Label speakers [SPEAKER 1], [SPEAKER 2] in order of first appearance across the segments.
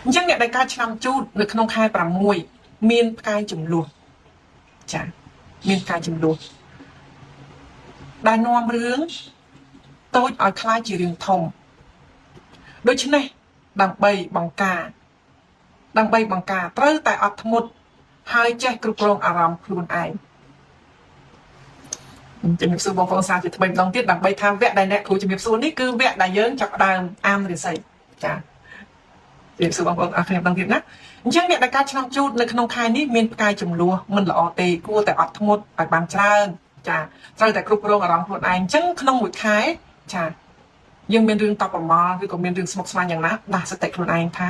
[SPEAKER 1] អញ្ចឹងអ្នកដែលកើតឆ្នាំជូតនៅក្នុងខែ6មានផ្កាយចំនួនចាមានផ្កាយចំនួនដែលនាំរឿងតូចឲ្យคล้ายជារឿងធំដូច្នេះដើម្បីបង្ការដើម្បីបង្ការត្រូវតែអត់ធ្មត់ហើយចេះគ្រប់គ្រងអារម្មណ៍ខ្លួនឯងជំរាបសួរបងប្អូនសាជាថ្មីម្ដងទៀតដើម្បីថាវគ្គដែលអ្នកគ្រូជំរាបសួរនេះគឺវគ្គដែលយើងចាប់ផ្ដើមអានរិស័យចាជំរាបសួរបងប្អូនអរគ្នាម្ដងទៀតណាអញ្ចឹងអ្នកដែលកើតឆ្នាំជូតនៅក្នុងខែនេះមានផ្កាយចំនួនមិនល្អទេគួរតែអត់ធ្មត់ឲ្យបានច្រើនចាត្រូវតែគ្រប់គ្រងអារម្មណ៍ខ្លួនឯងអញ្ចឹងក្នុងមួយខែចាយើងមានរឿងតបប្រមាលឬក៏មានរឿងស្មុគស្មាញយ៉ាងណាដាស់សតិខ្លួនឯងថា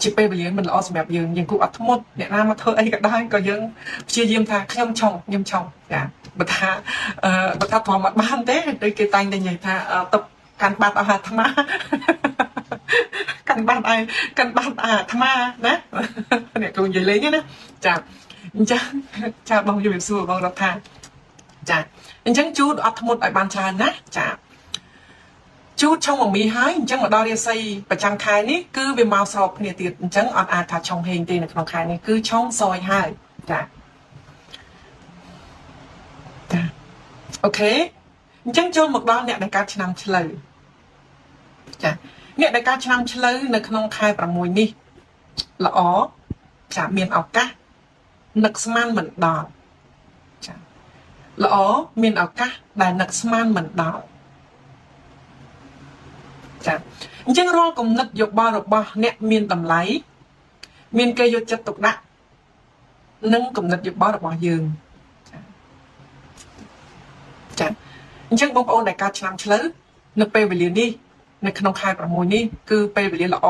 [SPEAKER 1] ជាពេលវេលាមិនល្អសម្រាប់យើងយើងគួរអត់ធ្មត់អ្នកណាមកធ្វើអីក៏ដោយក៏យើងព្យាយាមថាខ្ញុំឆុងខ្ញុំឆុងចាបើថាអឺបើថាទ្រាំអត់បានទេដូចគេតែងតែនិយាយថាតុបកាន់បាត់អស់អាត្មាកាន់បាត់ឲ្យកាន់បាត់អាត្មាណាអ្នកគ្រូនិយាយលេងណាចាអញ្ចឹងចាបងជំរាបសួរបងរដ្ឋាចាអញ្ចឹងជូតអត់ធ្មត់ឲ្យបានច្រើនណាចាជូតឆុងមមីហើយអញ្ចឹងមកដល់រាសីប្រចាំខែនេះគឺវាមកស្របគ្នាទៀតអញ្ចឹងអត់អាចថាឆុងហេងទេនៅក្នុងខែនេះគឺឆុងសយហើយចាចាអូខេអញ្ចឹងចូលមកដល់អ្នកដែលកើតឆ្នាំឆ្លូវចាអ្នកដែលកើតឆ្នាំឆ្លូវនៅក្នុងខែ6នេះល្អចាមានឱកាសនឹកស្មានមិនដល់ចាល្អមានឱកាសដែលនឹកស្មានមិនដល់ចាអញ្ចឹងរាល់គំនិតយោបល់របស់អ្នកមានតម្លៃមានគេយកចិត្តទុកដាក់និងគំនិតយោបល់របស់យើងចាអញ្ចឹងបងប្អូនដែលកើតឆ្នាំឆ្លូវនៅពេលវេលានេះនៅក្នុងខែ6នេះគឺពេលវេលាល្អ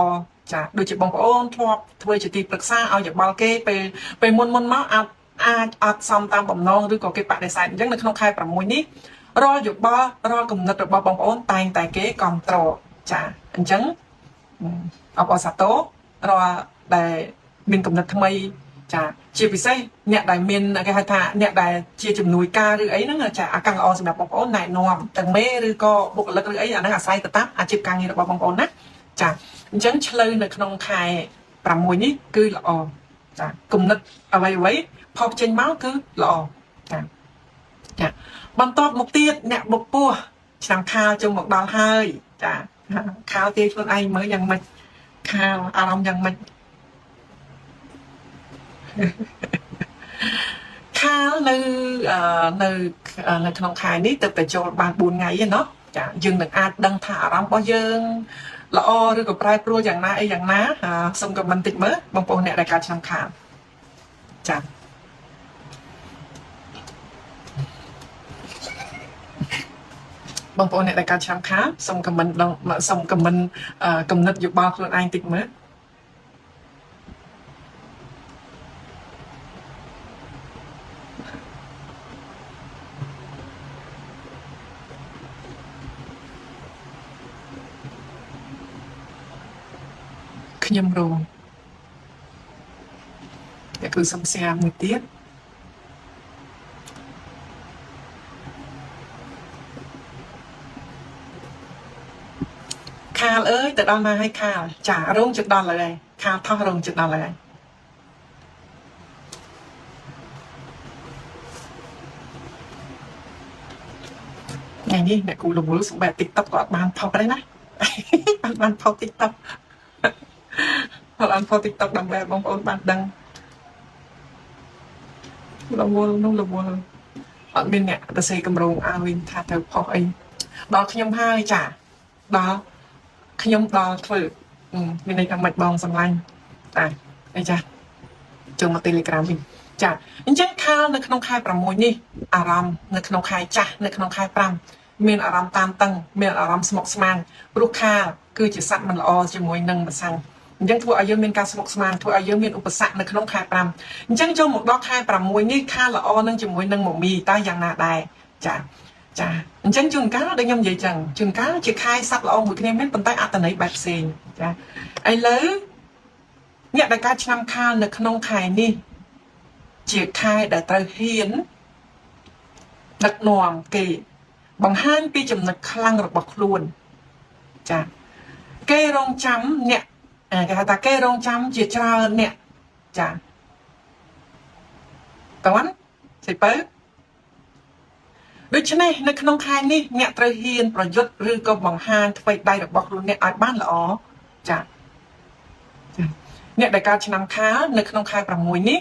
[SPEAKER 1] ចាដូចជាបងប្អូនធ្លាប់ធ្វើជាទីប្រឹក្សាឲ្យយោបល់គេពេលមុនមុនមកអាចអាចអត់សមតាមបំណងឬក៏គេបដិសេធអញ្ចឹងនៅក្នុងខែ6នេះរាល់យោបល់រាល់គំនិតរបស់បងប្អូនតែងតែគេគ្រប់គ្រងចាអញ្ចឹងអបអរសាទររាល់ដែលមានគំនិតថ្មីចាជាពិសេសអ្នកដែលមានគេហៅថាអ្នកដែលជាជំនួយការឬអីហ្នឹងចាអាកាសល្អសម្រាប់បងប្អូនណែនាំទាំងមេឬក៏បុគ្គលិកឬអីអាហ្នឹងអាស្រ័យទៅតាមអាជីពការងាររបស់បងប្អូនណាចាអញ្ចឹងឆ្លូវនៅក្នុងខែ6នេះគឺល្អចាគំនិតអ្វីអ្វីផុសចេញមកគឺល្អចាចាបន្ទាប់មកទៀតអ្នកបុកពោះឆ្នាំខាលជុំមកដល់ហើយចាខាលទាយខ្លួនឯងមើលយ៉ាងម៉េចខាលអារម្មណ៍យ៉ាងម៉េចខាលនៅនៅនៅក្នុងខែនេះទៅតែចូលបាន4ថ្ងៃឯណោះចាយើងនឹងអាចដឹងថាអារម្មណ៍របស់យើងល្អឬក៏ប្រែប្រួលយ៉ាងណាអីយ៉ាងណាសូមខមមិនតិចមើលបងប្អូនអ្នកដែលកើតឆ្នាំខាលចាបងប្អូនអ្នកដែលកើតឆ្នាំខាលសូមខមមិនដងសូមខមមិនគំនិតយោបល់ខ្លួនឯងតិចមើលខ្ញុំរងតែគឺសំសាមួយទៀតខាលអើយទៅដល់ណាឲ្យខាលចារោងចិត្តដល់ហើយខាលថោះរោងចិត្តដល់ហើយថ្ងៃនេះអ្នកគ្រូរវល់សម្បែ TikTok ក៏អត់បានផុសដែរណាអត់បានផុស TikTok អត់បានផុស TikTok ដើម្បីឲ្យបងប្អូនបានដឹងរវល់នោះរវល់អត់មានអ្នកទៅសេកម្រងឲ្យថាត្រូវផុសអីដល់ខ្ញុំហើយចាដល់ខ្ញុំដល់ធ្វើមានន័យថាម៉េចបងសម្លាញ់តាអីចាចូលមក Telegram វិញចាអញ្ចឹងខាលនៅក្នុងខែ6នេះអារម្មណ៍នៅក្នុងខែចាស់នៅក្នុងខែ5មានអារម្មណ៍តានតឹងមានអារម្មណ៍ស្មុគស្មាញព្រោះខាលគឺជាសត្វមិនល្អជាមួយនឹងម្សាញ់អញ្ចឹងធ្វើឲ្យយើងមានការស្មុគស្មាញធ្វើឲ្យយើងមានឧបសគ្គនៅក្នុងខែ5អញ្ចឹងចូលមកដល់ខែ6នេះខាលល្អនឹងជាមួយនឹងមមីតើយ៉ាងណាដែរចាចាអញ្ចឹងជួនកាលដូចខ្ញុំនិយាយចឹងជួនកាលជាខែសត្វល្អមួយគ្នាមែនប៉ុន្តែអត្តន័យបែបផ្សេងចាឥឡូវអ្នកដែលកើតឆ្នាំខាលនៅក្នុងខែនេះជាខែដែលត្រូវហ៊ានដឹកនាំគេបង្ហាញពីចំណុចខ្លាំងរបស់ខ្លួនចាគេរងចាំអ្នក គេហៅថាគេរងចាំជាច្រើនអ្នកចាតើសិពៅដូច្នេះនៅក្នុងខែនេះអ្នកត្រូវហ៊ានប្រយុទ្ធឬក៏បង្ហាញថ្វីដៃរបស់ខ្លួនអ្នកឲ្យបានល្អចាចាអ្នកដែលកើតឆ្នាំខាលនៅក្នុងខែ6នេះ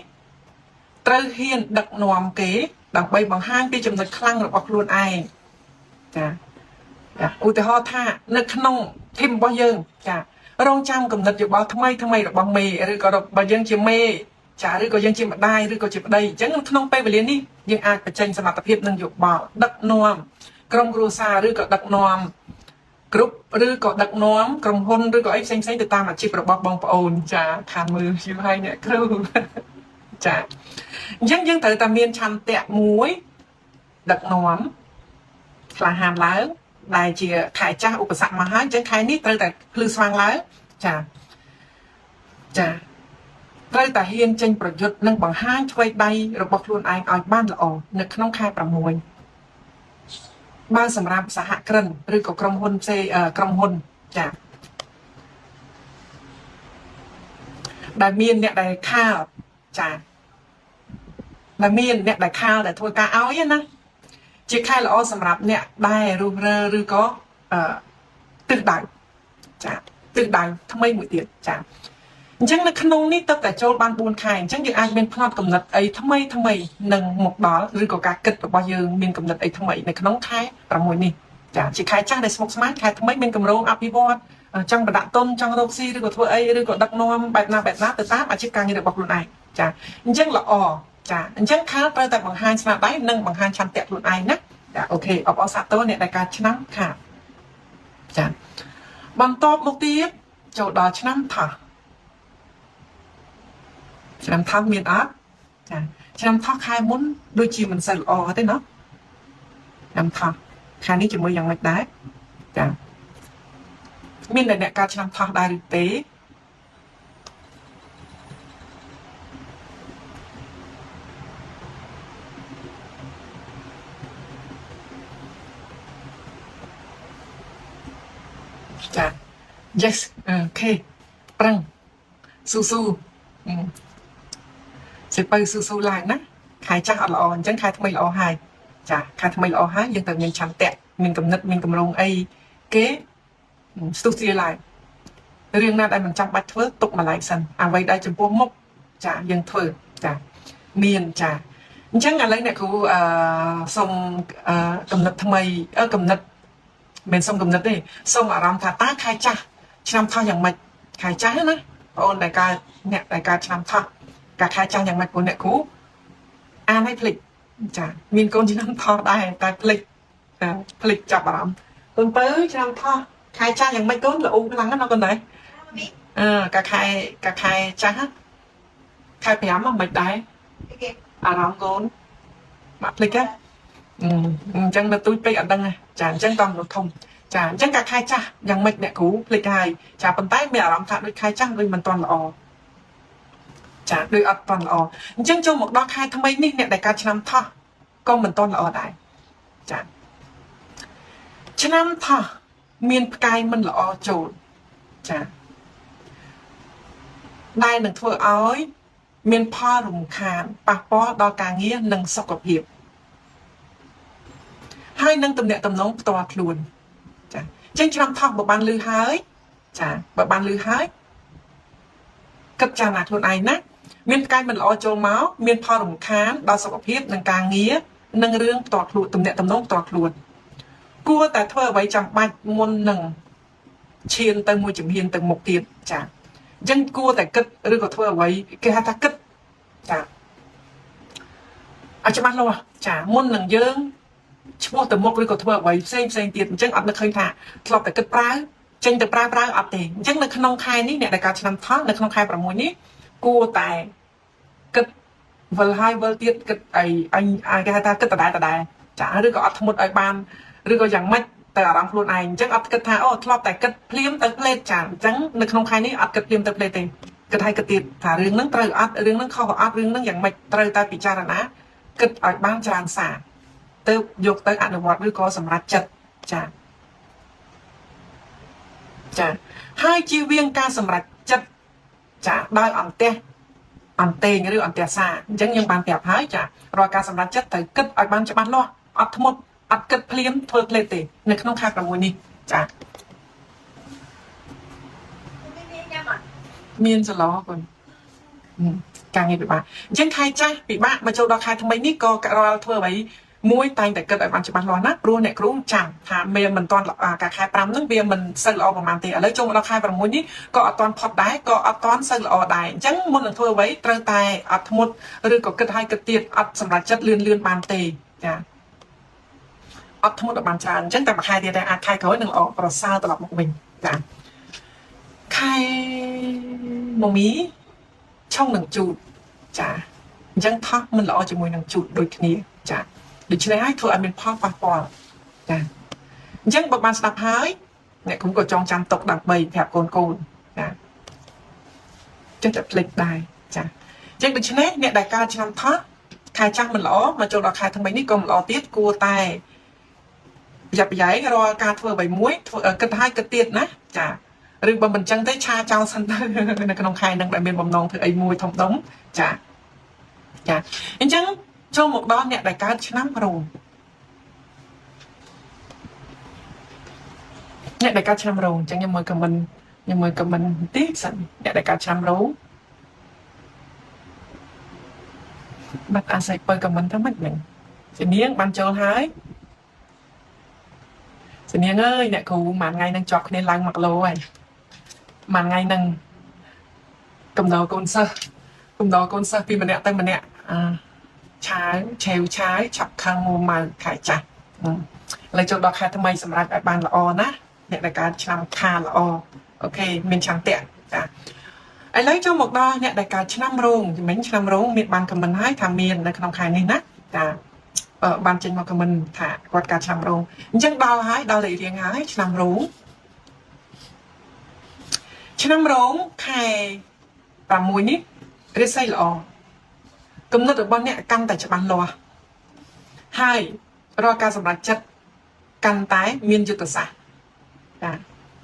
[SPEAKER 1] ត្រូវហ៊ានដឹកនាំគេដើម្បីបង្ហាញពីចំណុចខ្លាំងរបស់ខ្លួនឯងចាចាឧទាហរណ៍ថានៅក្នុង team របស់យើងចារងចាំកំណត់យោបល់ថ្មីថ្មីរបស់មេឬក៏បើយើងជាមេចាឬក៏យើងជាម្ដាយឬក៏ជាប្តីអញ្ចឹងក្នុងពេលវេលានេះយើងអាចបញ្ចេញសមត្ថភាពនិងយោបល់ដឹកនាំក្រុមគ្រួសារឬក៏ដឹកនាំគ្រប់ឬក៏ដឹកនាំក្រុមហ៊ុនឬក៏អីផ្សេងផ្សេងទៅតាមអាជីពរបស់បងប្អូនចាខានមើលយូរហើយអ្នកគ្រូចាអញ្ចឹងយើងត្រូវតែមានឆន្ទៈមួយដឹកនាំក្លាហានឡើងដែលជាខែចាស់ឧបសគ្គមកហើយអញ្ចឹងខែនេះត្រូវតែភ្លឺស្វាងឡើងចាចាត្រូវតែហ៊ានចេញប្រយុទ្ធនិងបង្ហាញឆ្វេងដៃរបស់ខ្លួនឯងឲ្យបានល្អនៅក្នុងខែ6បើសម្រាប់សហគ្រិនឬក៏ក្រុមហ៊ុនផ្សេងក្រុមហ៊ុនចាដែលមានអ្នកដែលខាលចាដែលមានអ្នកដែលខាលដែលធ្វើការឲ្យណាជាខែល្អសម្រាប់អ្នកដែលរុះរើឬក៏អឺទិសដៅចាទិសដៅថ្មីមួយទៀតចាអញ្ចឹងនៅក្នុងនេះទៅតែចូលបាន4ខែអញ្ចឹងយើងអាចមានផ្នត់កំណត់អីថ្មីថ្មីនឹងមកដល់ឬក៏ការគិតរបស់យើងមានកំណត់អីថ្មីនៅក្នុងខែ6នេះចាជាខែចាស់ដែលស្មុគស្មាញខែថ្មីមានកម្រងអភិវឌ្ឍចង់បណ្ដាក់ទុនចង់រកស៊ីឬក៏ធ្វើអីឬក៏ដឹកនាំបែបណាបែបណាទៅតាមអាជីពការងាររបស់ខ្លួនឯងចាអញ្ចឹងល្អចាអញ្ចឹងខាលត្រូវតែបង្ហាញស្នាដៃនិងបង្ហាញឆន្ទៈខ្លួនឯងណាចា OK អបអរសាទរអ្នកដែលកើតឆ្នាំខាលចាបន្ទាប់មកទៀតចូលដល់ឆ្នាំថោះឆ្នាំថោះមានអត់ចាឆ្នាំថោះខែមុនដូចជាមិនសូវល្អទេណោះឆ្នាំថោះខែនេះជាមួយយ៉ាងម៉េចដែរចាមានតែអ្នកកើតឆ្នាំថោះដែរឬទេចា yes OK ប្រឹងស៊ូស៊ូសិពៅស៊ូស៊ូឡើងណាខែចាស់អត់ល្អអញ្ចឹងខែថ្មីល្អហើយចាខែថ្មីល្អហើយយើងត្រូវមានឆន្ទៈមានកំណត់មានកម្រងអីគេស្ទុះស្ទាឡើងរឿងណាដែលមិនចាំបាច់ធ្វើទុកម្លែកសិនអ្វីដែលចំពោះមុខចាយើងធ្វើចាមានចាអញ្ចឹងឥឡូវអ្នកគ្រូអឺសុំកំណត់ថ្មីកំណត់មិនសុំកំណត់ទេសុំអារម្មណ៍ថាតើខែចាស់ឆ្នាំថោះយ៉ាងម៉េចខែចាស់ណាបងអូនដែលកើតអ្នកដែលកើតឆ្នាំថោះកាខែចាស់យ៉ាងម៉េចព្រោះអ្នកគ្រូអានឲ្យភ្លេចចាមានកូនឆ្នាំថោះដែរតែភ្លេចភ្លេចចាប់អារម្មណ៍កូនពៅឆ្នាំថោះខែចាស់យ៉ាងម៉េចកូនល្អខ្លាំងណាស់កូនដែរអឺកាខែកាខែចាស់ខែ5មកមិនដែរអារម្មណ៍កូនមកភ្លេចហ៎អញ្ចឹងនៅទូចពេកអត់ដឹងចាអញ្ចឹងតមនុស្សធំចាអញ្ចឹងកាខែចាស់យ៉ាងម៉េចអ្នកគ្រូភ្លេចហើយចាប៉ុន្តែមានអារម្មណ៍ថាដូចខែចាស់ដូចមិនទាន់ល្អចាដូចអត់ទាន់ល្អអញ្ចឹងចូលមកដល់ខែថ្មីនេះអ្នកដែលកើតឆ្នាំថោះក៏មិនទាន់ល្អដែរចាឆ្នាំថោះមានផ្កាយមិនល្អចូលចាដែលនឹងធ្វើឲ្យមានផលរំខានប៉ះពាល់ដល់ការងារនិងសុខភាពហើយនឹងទំនាក់ទំនងផ្ទាល់ខ្លួនចាអញ្ចឹងឆ្នាំថោះបើបានលឺហើយចាបើបានលឺហើយគិតចារណាខ្លួនឯងណាមានផ្កាយមិនល្អចូលមកមានផលរំខានដល់សុខភាពនិងការងារនិងរឿងផ្ទាល់ខ្លួនទំនាក់ទំនងផ្ទាល់ខ្លួនគួរតែធ្វើអ្វីចាំបាច់មុននឹងឈានទៅមួយជំហានទៅមុខទៀតចាអញ្ចឹងគួរតែគិតឬក៏ធ្វើអ្វីគេហៅថាគិតចាឲ្យច្បាស់លាស់ចាមុននឹងយើងឆ្ពោះទៅមុខឬក៏ធ្វើអ្វីផ្សេងផ្សេងទៀតអញ្ចឹងអត់នឹកឃើញថាធ្លាប់តែគិតប្រើចេញទៅប្រើប្រើអត់ទេអញ្ចឹងនៅក្នុងខែនេះអ្នកដែលកើតឆ្នាំថោះនៅក្នុងខែ6នេះគួរតែគិតវិលហើយវិលទៀតគិតអីអញគេហៅថាគិតដដែលដដែលចាឬក៏អត់ធ្មត់ឲ្យបានឬក៏យ៉ាងម៉េចទៅអារម្មណ៍ខ្លួនឯងអញ្ចឹងអត់គិតថាអូធ្លាប់តែគិតភ្លាមទៅផ្លេតចាអញ្ចឹងនៅក្នុងខែនេះអត់គិតភ្លាមទៅផ្លេតទេគិតឲ្យគិតទៀតថារឿងហ្នឹងត្រូវអត់រឿងហ្នឹងខុសអត់រឿងហ្នឹងយ៉ាងម៉េចត្រូវតែពិចារណាគិតឲ្យបានច្រើនសារទៅយកទៅអនុវត្តឬក៏សម្រេចចិត្តចាចាហើយជៀសវាងការសម្រេចចិត្ត ចាដោយអន្ទះអន្ទែងឬអន្ទះសាអញ្ចឹងខ្ញុំបានប្រាប់ហើយចារាល់ការសម្រេចចិត្តត្រូវគិតឲ្យបានច្បាស់លាស់អត់ធ្មត់អត់គិតភ្លាមធ្វើភ្លេតទេនៅក្នុងខែ6នេះចា
[SPEAKER 2] មានញ៉ាំអត់
[SPEAKER 1] មានសឡកូនការងារពិបាកអញ្ចឹងខែចាស់ពិបាកមកចូលដល់ខែថ្មីនេះក៏រាល់ធ្វើអ្វីមួយតែងតែគិតឲ្យបានច្បាស់លាស់ណាព្រោះអ្នកគ្រូចាំថាមានមិនទាន់កាខែ5ហ្នឹងវាមិនសូវល្អប្រហែលទេឥឡូវចូលមកដល់ខែ6នេះក៏អត់ទាន់ផុតដែរក៏អត់ទាន់សូវល្អដែរអញ្ចឹងមុននឹងធ្វើអ្វីត្រូវតែអត់ធ្មត់ឬក៏គិតឲ្យគិតទៀតអត់សម្រេចចិត្តលឿនលឿនបានទេចាអត់ធ្មត់ឲ្យបានច្រើនអញ្ចឹងតែមួយខែទៀតដែរអាចខែក្រោយនឹងល្អប្រសើរត្រឡប់មកវិញចាខែមមីឆុងនឹងជូតចាអញ្ចឹងថោះមិនល្អជាមួយនឹងជូតដូចគ្នាចាដូច្នេះហើយធ្វើឲ្យមានផលប៉ះពាល់ចាអញ្ចឹងបើបានស្ដាប់ហើយអ្នកគ្រូក៏ចងចាំទុកដើម្បីប្រាប់កូនកូនចាចេះតែភ្លេចដែរចាអញ្ចឹងដូច្នេះអ្នកដែលកើតឆ្នាំថោះខែចាស់មិនល្អមកចូលដល់ខែថ្មីនេះក៏មិនល្អទៀតគួរតែប្រយ័ត្នប្រយែងរាល់ការធ្វើអ្វីមួយធ្វើគិតហើយគិតទៀតណាចាឬបើមិនចឹងទេឆាចោលសិនទៅនៅក្នុងខែនឹងដែលមានបំណងធ្វើអីមួយធំដុំចាចាអញ្ចឹងចូលមកដល់អ្នកដែលកើតឆ្នាំរោងអ្នកដែលកើតឆ្នាំរោងអញ្ចឹងខ្ញុំមើល comment ខ្ញុំមើល comment បន្តិចសិនអ្នកដែលកើតឆ្នាំរោងបាត់អាស្រ័យបើ comment ថាម៉េចហ្នឹងជានាងបានចូលហើយជានាងអើយអ្នកគ្រូមួយថ្ងៃនឹងជាប់គ្នាឡើង1គីឡូហើយមួយថ្ងៃនឹងកំដរកូនសិស្សកំដរកូនសិស្សពីម្នាក់ទៅម្នាក់អាឆាវឆេវឆាវឆាប់ខឹងមួម៉ៅខែចាស់ឥឡូវចូលដល់ខែថ្មីសម្រាប់ឲ្យបានល្អណាអ្នកដែលកើតឆ្នាំខាល្អ OK មានឆន្ទៈចាឥឡូវចូលមកដល់អ្នកដែលកើតឆ្នាំរោងមិញឆ្នាំរោងមានបាន comment ហើយថាមាននៅក្នុងខែនេះណាចាបានចេញមក comment ថាគាត់កើតឆ្នាំរោងអញ្ចឹងដល់ហើយដល់លេខរៀងហើយឆ្នាំរោងឆ្នាំរោងខែ6នេះរាសីល្អគំនិតរបស់អ្នកកាន់តែច្បាស់លាស់ហើយរាល់ការសម្រេចចិត្តកាន់តែមានយុទ្ធសាស្ត្រចា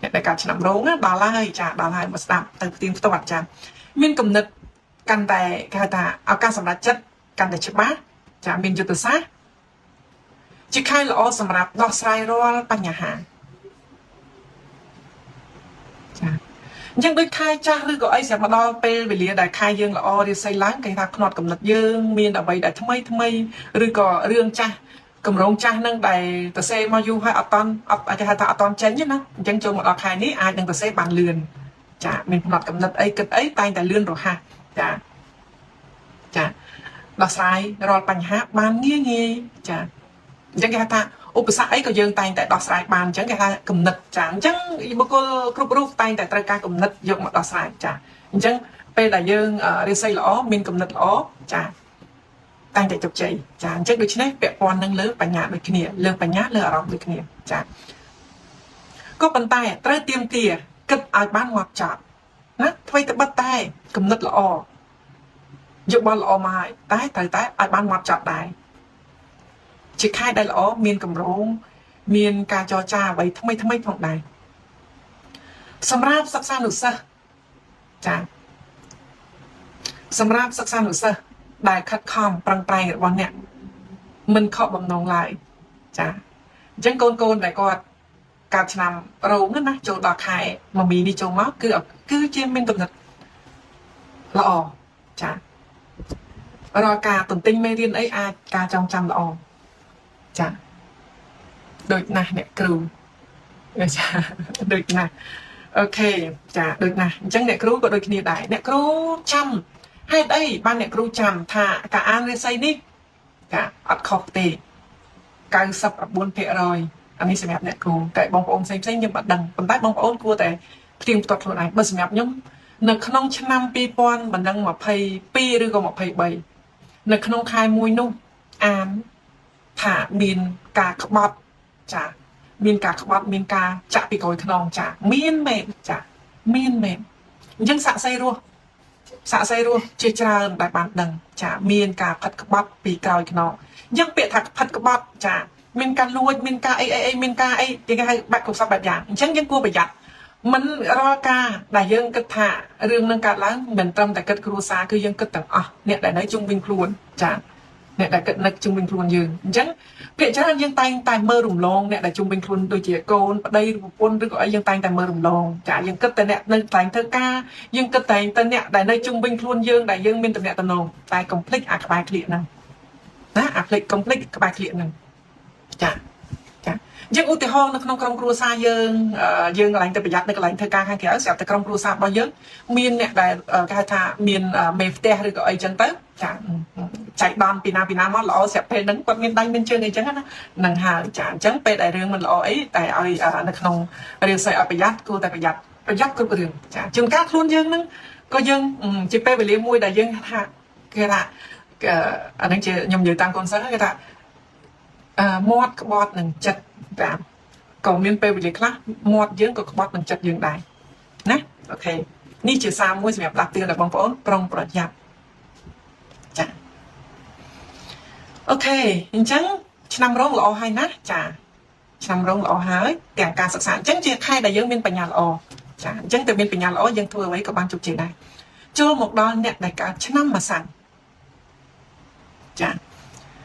[SPEAKER 1] អ្នកដែលកើតឆ្នាំរោងណាដល់ហើយចាដល់ហើយមកស្ដាប់ទៅផ្ទៀងផ្ទាត់ចាមានគំនិតកាន់តែគេហៅថាឱកាសសម្រេចចិត្តកាន់តែច្បាស់ចាមានយុទ្ធសាស្ត្រជាខែល្អសម្រាប់ដោះស្រាយរាល់បញ្ហាចាអញ្ចឹងដូចខែចាស់ឬក៏អីស្រាប់មកដល់ពេលវេលាដែលខែយើងល្អរាសីឡើងគេថាផ្នត់កំណត់យើងមានអ្វីដែលថ្មីថ្មីឬក៏រឿងចាស់កម្រងចាស់នឹងដែលតសេមកយូរហើយអត់តន់អត់គេហៅថាអត់តន់ចេញណាអញ្ចឹងចូលមកដល់ខែនេះអាចនឹងតសេបានលឿនចាមានផ្នត់កំណត់អីគិតអីតែងតែលឿនរហ័សចាចាដោះស្រាយរាល់បញ្ហាបានងាយងាយចាអញ្ចឹងគេហៅថាឧបសគ្គអីក៏យើងតែងតែដោះស្រាយបានអញ្ចឹងគេថាគំនិតចាអញ្ចឹងបុគ្គលគ្រប់រូបតែងតែត្រូវការគំនិតយកមកដោះស្រាយចាអញ្ចឹងពេលដែលយើងរាសីល្អមានគំនិតល្អចាតែងតែជោគជ័យចាអញ្ចឹងដូច្នេះពាក់ព័ន្ធនឹងលើបញ្ញាដូចគ្នាលើបញ្ញាលើអារម្មណ៍ដូចគ្នាចាក៏ប៉ុន្តែត្រូវទៀមទាគិតឲ្យបានងាប់ចត់ណាអ្វីត្បិតតែគំនិតល្អយោបល់ល្អមកហើយតែត្រូវតែឲ្យបានងាប់ចត់ដែរជាខែដែលល្អមានកម្រងមានការចរចាអ្វីថ្មីថ្មីផងដែរសម្រាប់សិក្សានុសិស្សចាសម្រាប់សិក្សានុសិស្សដែលខិតខំប្រឹងប្រែងរបស់អ្នកមិនខកបំណងឡើយចាអញ្ចឹងកូនកូនដែលគាត់កើតឆ្នាំរោងណាចូលដល់ខែមមីនេះចូលមកគឺជាមានកំណត់ល្អចារាល់ការទន្ទិញមេរៀនអីអាចការចងចាំល្អចាដូចណាស់អ្នកគ្រូចាដូចណាស់ OK ចាដូចណាស់អញ្ចឹងអ្នកគ្រូក៏ដូចគ្នាដែរអ្នកគ្រូចាំហេតុអីបានអ្នកគ្រូចាំថាការអានរាសីនេះចាអត់ខុសទេ99%អានេះសម្រាប់អ្នកគ្រូតែបងប្អូនផ្សេងផ្សេងខ្ញុំអត់ដឹងប៉ុន្តែបងប្អូនគួរតែផ្ទៀងផ្ទាត់ខ្លួនឯងបើសម្រាប់ខ្ញុំនៅក្នុងឆ្នាំ2022ឬក៏23នៅក្នុងខែមួយនោះអានថាមានការក្បត់ចាមានការក្បត់មានការចាក់ពីក្រោយខ្នងចាមានមែនចាមានមែនអញ្ចឹងសាក់សីរស់សាក់សីរស់ជាច្រើនដែលបានដឹងចាមានការផិតក្បត់ពីក្រោយខ្នងអញ្ចឹងពាក្យថាផិតក្បត់ចាមានការលួចមានការអីអីអីមានការអីគេហៅបាក់គ្រប់សពបែបយ៉ាងអញ្ចឹងយើងគួរប្រយ័ត្ន មិនរាល់ការដែលយើងគិតថារឿងនឹងកើតឡើងមិនត្រឹមតែគិតគ្រួសារគឺយើងគិតទាំងអស់អ្នកដែលនៅជុំវិញខ្លួនចាអ្នកដែលគិតនឹកជុំវិញខ្លួនយើងអញ្ចឹងភាគច្រើនយើងតែងតែមើលរំលងអ្នកដែលជុំវិញខ្លួនដូចជាកូនប្តីឬប្រពន្ធឬក៏អីយើងតែងតែមើលរំលងចាយើងគិតតែអ្នកនៅតែងធ្វើការយើងគិតតែតែអ្នកដែលនៅជុំវិញខ្លួនយើងដែលយើងមានតំណែងតំណងតែកុំភ្លេចអាក្បែរក្លៀកហ្នឹងណាអាភ្លេចកុំភ្លេចក្បែរក្លៀកហ្នឹងចាចាអញ្ចឹងឧទាហរណ៍នៅក្នុងក្រុមគ្រួសារយើងយើងកន្លែងទៅប្រយ័ត្ននៅកន្លែងធ្វើការខាងក្រៅស្រាប់តែក្រុមគ្រួសាររបស់យើងមានអ្នកដែលគេហៅថាមានមេផ្ទះឬក៏អីចឹងទៅចាចៃដន្យពីណាពីណាមកល្អស្រាប់ពេលហ្នឹងគាត់មានដៃមានជើងអីចឹងណានឹងហើយចាអញ្ចឹងពេលដែលរឿងមិនល្អអីតែឲ្យនៅក្នុងរឿងស្អីឲ្យប្រយ័ត្នគួរតែប្រយ័ត្នប្រយ័ត្នគ្រប់រឿងចាជួនកាលខ្លួនយើងហ្នឹងក៏យើងជាពេលវេលាមួយដែលយើងថាគេថាអាហ្នឹងជាខ្ញុំនិយាយតាមកូនសិស្សគេថាអឺមាត់ក្បត់នឹងចិត្តតាមក៏មានពេលវេលាខ្លះមាត់យើងក៏ក្បត់នឹងចិត្តយើងដែរណាOK នេះជាសារមួយសម្រាប់ដាស់តឿនដល់បងប្អូនប្រុងប្រយ័ត្នចា OK អញ្ចឹងឆ្នាំរោងល្អហើយណាចាឆ្នាំរោងល្អហើយទាំងការសិក្សាអញ្ចឹងជាខែដែលយើងមានបញ្ញាល្អចាអញ្ចឹងតែមានបញ្ញាល្អយើងធ្វើអ្វីក៏បានជោគជ័យដែរចូលមកដល់អ្នកដែលកើតឆ្នាំម្សាញ់ចា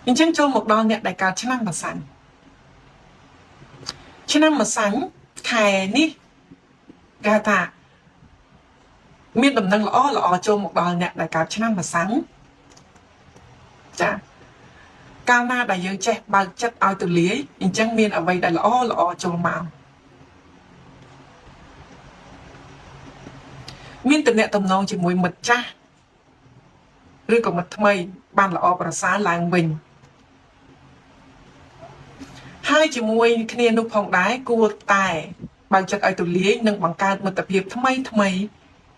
[SPEAKER 1] អញ្ចឹងចូលមកដល់អ្នកដែលកើតឆ្នាំម្សាញ់ឆ្នាំម្សាញ់ខែនេះគេថាមានដំណឹងល្អល្អចូលមកដល់អ្នកដែលកើតឆ្នាំម្សាញ់ចាកាលណាដែលយើងចេះបើកចិត្តឲ្យទូលាយអញ្ចឹងមានអ្វីដែលល្អល្អចូលមកមានតំណែងតំណងជាមួយមិត្តចាស់ឬក៏មិត្តថ្មីបានល្អប្រសើរឡើងវិញហើយជាមួយគ្នានោះផងដែរគួរតែបើកចិត្តឲ្យទូលាយនិងបង្កើតមិត្តភាពថ្មីថ្មី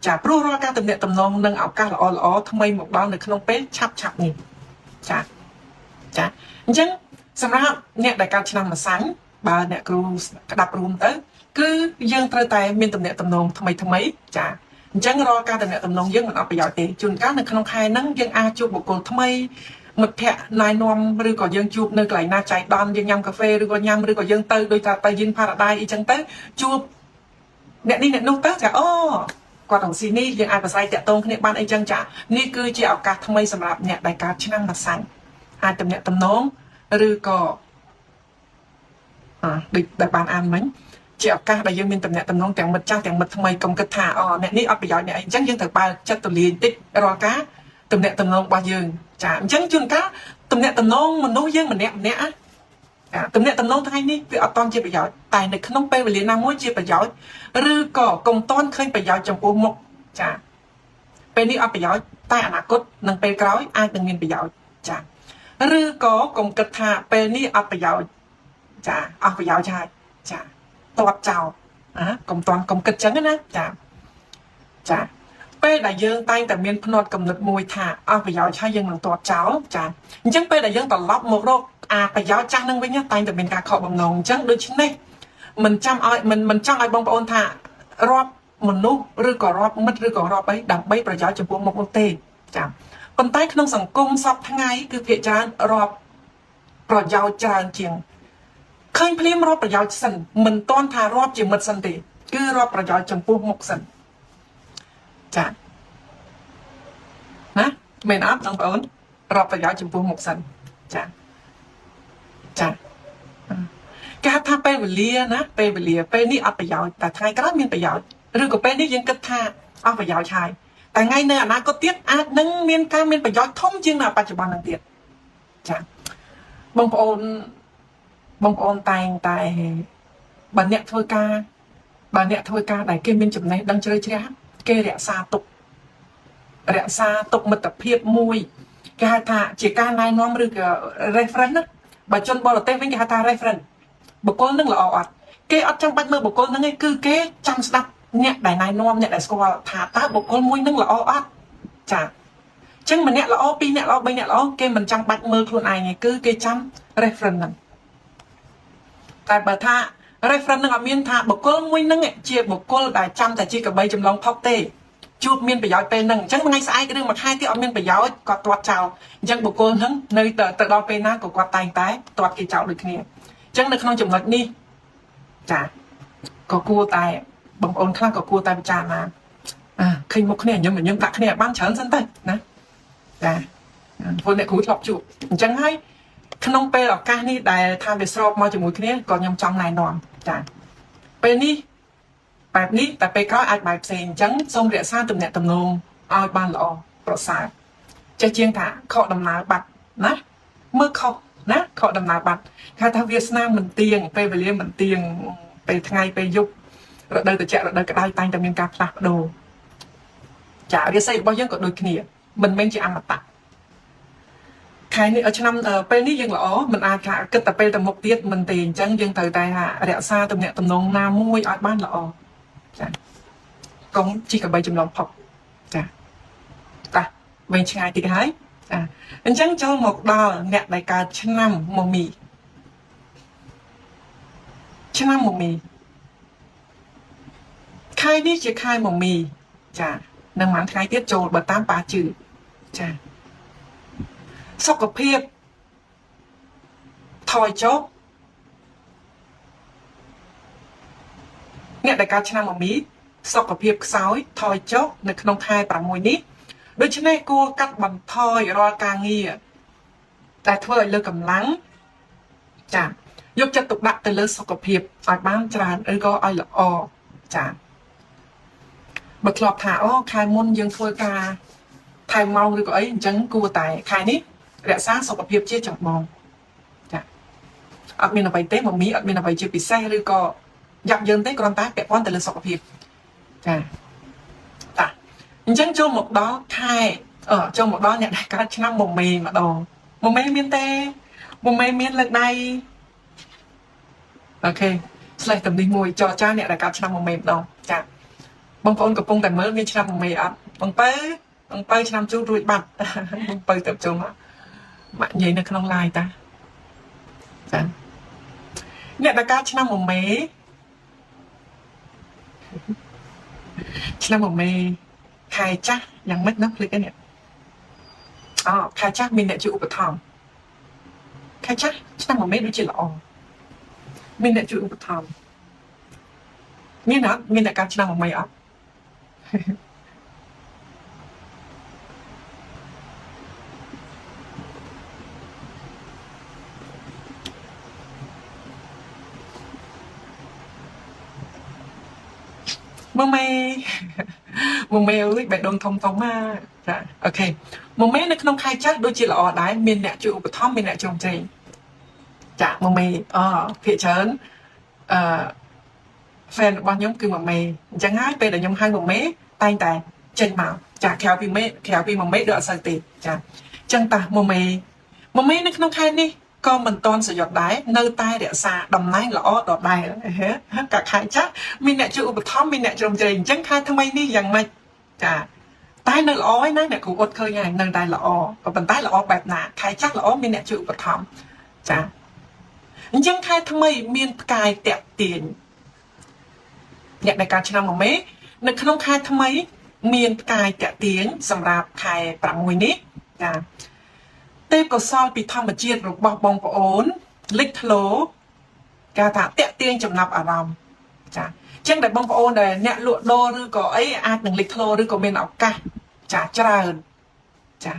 [SPEAKER 1] ចាព្រោះរាល់ការតំណែងតំណងនិងឱកាសល្អល្អថ្មីមកដល់នៅក្នុងពេលឆាប់ឆាប់នេះចាចាអញ្ចឹងសម្រាប់អ្នកដែលកើតឆ្នាំម្សាញ់បើអ្នកគ្រូក្តាប់រួមទៅគឺយើងត្រូវតែមានតំណែងតំណងថ្មីថ្មីចាអញ្ចឹងរាល់ការតំណែងតំណងយើងមិនអត់ប្រយោជន៍ទេជួនកាលនៅក្នុងខែហ្នឹងយើងអាចជួបបុគ្គលថ្មីមិត្តភ័ក្តិណែនាំឬក៏យើងជួបនៅកន្លែងណាចៃដន្យយើងញ៉ាំកាហ្វេឬក៏ញ៉ាំឬក៏យើងទៅដូចថាទៅយិនផារ៉ាដៃអីចឹងទៅជួបអ្នកនេះអ្នកនោះទៅចាអូគាត់រងស៊ីនេះយើងអាចប្រស័យតាក់ទងគ្នាបានអីចឹងចានេះគឺជាឱកាសថ្មីសម្រាប់អ្នកដែលកើតឆ្នាំម្សាញ់អាចតំណាក់តំណងឬក៏អដូចដែលបានអានមិញជាឱកាសដែលយើងមានតំណែងតំណងទាំងមិត្តចាស់ទាំងមិត្តថ្មីកុំគិតថាអូអ្នកនេះអត់ប្រយោជន៍អ្នកអីអញ្ចឹងយើងត្រូវបើកចិត្តទូលាយបន្តិចរាល់ការតំណែងតំណងរបស់យើងចាអញ្ចឹងជួនកាលតំណែងតំណងមនុស្សយើងម្នាក់ម្នាក់ណាតំណែងតំណងថ្ងៃនេះវាអត់តន់ជាប្រយោជន៍តែនៅក្នុងពេលវេលាណាមួយជាប្រយោជន៍ឬក៏កុំតន់ឃើញប្រយោជន៍ចំពោះមុខចាពេលនេះអត់ប្រយោជន៍តែអនាគតនិងពេលក្រោយអាចនឹងមានប្រយោជន៍ចាឬក៏កុំគិតថាពេលនេះអត់ប្រយោជន៍ចាអស់ប្រយោជន៍ហើយចាទាត់ចោលអាកុំតន់កុំគិតចឹងណាចាចាពេលដែលយើងតែងតែមានផ្នត់កំណត់មួយថាអស់ប្រយោជន៍ហើយយើងនឹងទាត់ចោលចាអញ្ចឹងពេលដែលយើងត្រឡប់មករកអាប្រយោជន៍ចាស់នឹងវិញតែងតែមានការខកបំណងអញ្ចឹងដូច្នេះមិនចាំឲ្យមិនមិនចង់ឲ្យបងប្អូនថារាប់មនុស្សឬក៏រាប់មិត្តឬក៏រាប់អីដើម្បីប្រយោជន៍ចំពោះមុខនោះទេចាប៉ុន្តែក្នុងសង្គមសពថ្ងៃគឺភាគច្រើនរាប់ប្រយោជន៍ច្រើនជាងឃើញភ្លាមរាប់ប្រយោជន៍សិនមិនតន់ថារាប់ជាមិត្តសិនទេគឺរាប់ប្រយោជន៍ចំពោះមុខសិនចាណាមែនអត់បងប្អូនរាប់ប្រយោជន៍ចំពោះមុខសិនចាចាគេហៅថាពេលវេលាណាពេលវេលាពេលនេះអត់ប្រយោជន៍តែថ្ងៃក្រោយមានប្រយោជន៍ឬក៏ពេលនេះយើងគិតថាអស់ប្រយោជន៍ហើយតែថ្ងៃនៅអនាគតទៀតអាចនឹងមានការមានប្រយោជន៍ធំជាងនៅបច្ចុប្បន្ននឹងទៀតចាបងប្អូនបងប្អូនតែងតែបើអ្នកធ្វើការបើអ្នកធ្វើការដែលគេមានចំណេះដឹងជ្រៅជ្រះគេរក្សាទុករក្សាទុកមិត្តភាពមួយគេហៅថាជាការណែនាំឬក៏ reference ណាបើជនបរទេសវិញគេហៅថា reference បុគ្គលនឹងល្អអត់គេអត់ចាំបាច់មើលបុគ្គលហ្នឹងឯងគឺគេចាំស្ដាប់អ្នកដែលណែនាំអ្នកដែលស្គាល់ថាតើបុគ្គលមួយនឹងល្អអត់ចាចឹងម្នាក់ល្អពីរអ្នកល្អបីអ្នកល្អគេមិនចាំបាច់មើលខ្លួនឯងទេគឺគេចាំ reference ហ្នឹងតែបើថា reference នឹងអត់មានថាបុគ្គលមួយហ្នឹងជាបុគ្គលដែលចាំតែជាកបីចម្លងផុកទេជួបមានប្រយោជន៍ពេលហ្នឹងអញ្ចឹងថ្ងៃស្អែកឬមួយខែទៀតអត់មានប្រយោជន៍គាត់ទាត់ចោលអញ្ចឹងបុគ្គលហ្នឹងនៅទៅដល់ពេលណាក៏គាត់តែងតែទាត់គេចោលដូចគ្នាអញ្ចឹងនៅក្នុងចំណុចនេះចាក៏គួរតែ បងប្អូនខ្លះក៏គួរតែពិចារណាអាឃើញមុខគ្នាញឹមញឹមដាក់គ្នាឲ្យបានច្រើនសិនទៅណាចាព្រោះអ្នកគ្រូធ្លាប់ជួបអញ្ចឹងហើយក្នុងពេលឱកាសនេះដែលថាវាស្របមកជាមួយគ្នាក៏ខ្ញុំចង់ណែនាំចាពេលនេះបែបនេះតែពេលក្រោយអាចបែបផ្សេងអញ្ចឹងសូមរក្សាទំនាក់ទំនងឲ្យបានល្អប្រសើរចេះជាងថាខកដំណើរបាត់ណាមើលខុសណាខកដំណើរបាត់គេថាវាសនាមិនទៀងពេលវេលាមិនទៀងពេលថ្ងៃពេលយប់រដូវត្រជាក់រដូវក្តៅតែងតែមានការផ្លាស់ប្ដូរចារាសីរបស់យើងក៏ដូចគ្នាមិនមែនជាអមតៈខែនេះឆ្នាំពេលនេះយើងល្អមិនអាចថាគិតតែពេលទៅមុខទៀតមិនទេអញ្ចឹងយើងត្រូវតែថារក្សាទំនាក់ទំនងណាមួយឲ្យបានល្អចាកុំជីកបីចម្លងផុកចាតាវែងឆ្ងាយតិចហើយចាអញ្ចឹងចូលមកដល់អ្នកដែលកើតឆ្នាំមមីឆ្នាំមមីខែនេះជាខែមមីចានឹងមួយថ្ងៃទៀតចូលបើតាមប៉ាជឺចាសុខភាពថយចុះអ្នកដែលកើតឆ្នាំមមីសុខភាពខ្សោយថយចុះនៅក្នុងខែ6នេះដូច្នេះគួរកាត់បន្ថយរាល់ការងារតែធ្វើឲ្យលើកម្លាំងចាយកចិត្តទុកដាក់ទៅលើសុខភាពឲ្យបានច្រើនឬក៏ឲ្យល្អចាបើធ្លាប់ថាអូខែមុនយើងធ្វើការថែមម៉ោងឬក៏អីអញ្ចឹងគួរតែខែនេះរក្សាសុខភាពជាចម្បងចាអត់មានអ្វីទេមមីអត់មានអ្វីជាពិសេសឬក៏យ៉ាប់យើងទេគ្រាន់តែពាក់ព័ន្ធទៅលើសុខភាពចាតាអញ្ចឹងចូលមកដល់ខែចូលមកដល់អ្នកដែលកើតឆ្នាំមមីម្ដងមមីមានទេមមីមានលើកដៃOK ស្លេះតំនេះមួយចរចាអ្នកដែលកើតឆ្នាំមមីម្ដងចាបងប្អូនកំពុងតែមើលមានឆ្នាំមមីអត់បងពៅបងពៅឆ្នាំជូតរួចបាត់បងពៅទៅចូលមកម៉ាក់និយាយនៅក្នុង live តាចាអ្នកដែលកើតឆ្នាំមមេឆ្នាំមមេខែចាស់យ៉ាងម៉េចណាភ្លេចនេះអូខែចាស់មានអ្នកជួយឧបត្ថម្ភខែចាស់ឆ្នាំមមេដូចជាល្អមានអ្នកជួយឧបត្ថម្ភមានអត់មានអ្នកកើតឆ្នាំមមេអត់ មមេមមេអើយបេះដូងធំធំមកចា OK មមេនៅក្នុងខែចាស់ដូចជាល្អដែរមានអ្នកជួយឧបត្ថម្ភមានអ្នកជ្រោមជ្រែងចាមមេអភាគច្រើនអឺ fan របស់ខ្ញុំគឺមមេអញ្ចឹងហើយពេលដែលខ្ញុំហៅមមេតែងតែចេញមកចាក្រៅពីមេក្រៅពីមមេដូចអត់សូវទេចាអញ្ចឹងតាមមេមមេនៅក្នុងខែនេះក៏មិនតន់សយត់ដែរនៅតែរក្សាតំណែងល្អដដែលកាខែចាស់មានអ្នកជួយឧបត្ថម្ភមានអ្នកជ្រោមជ្រែងអញ្ចឹងខែថ្មីនេះយ៉ាងម៉េចចាតែនៅល្អឯណាអ្នកគ្រូអត់ឃើញហើយនៅតែល្អក៏ប៉ុន្តែល្អបែបណាខែចាស់ល្អមានអ្នកជួយឧបត្ថម្ភចាអញ្ចឹងខែថ្មីមានផ្កាយតាក់ទាញអ្នកដែលកើតឆ្នាំមមេនៅក្នុងខែថ្មីមានផ្កាយតាក់ទាញសម្រាប់ខែ6នេះចាទេពកោសលពីធម្មជាតិរបស់បងប្អូនលេចធ្លោគេថាតាក់ទាញចំណាប់អារម្មណ៍ចាអញ្ចឹងដែលបងប្អូនដែលអ្នកលក់ដូរឬក៏អីអាចនឹងលេចធ្លោឬក៏មានឱកាសចាច្រើនចា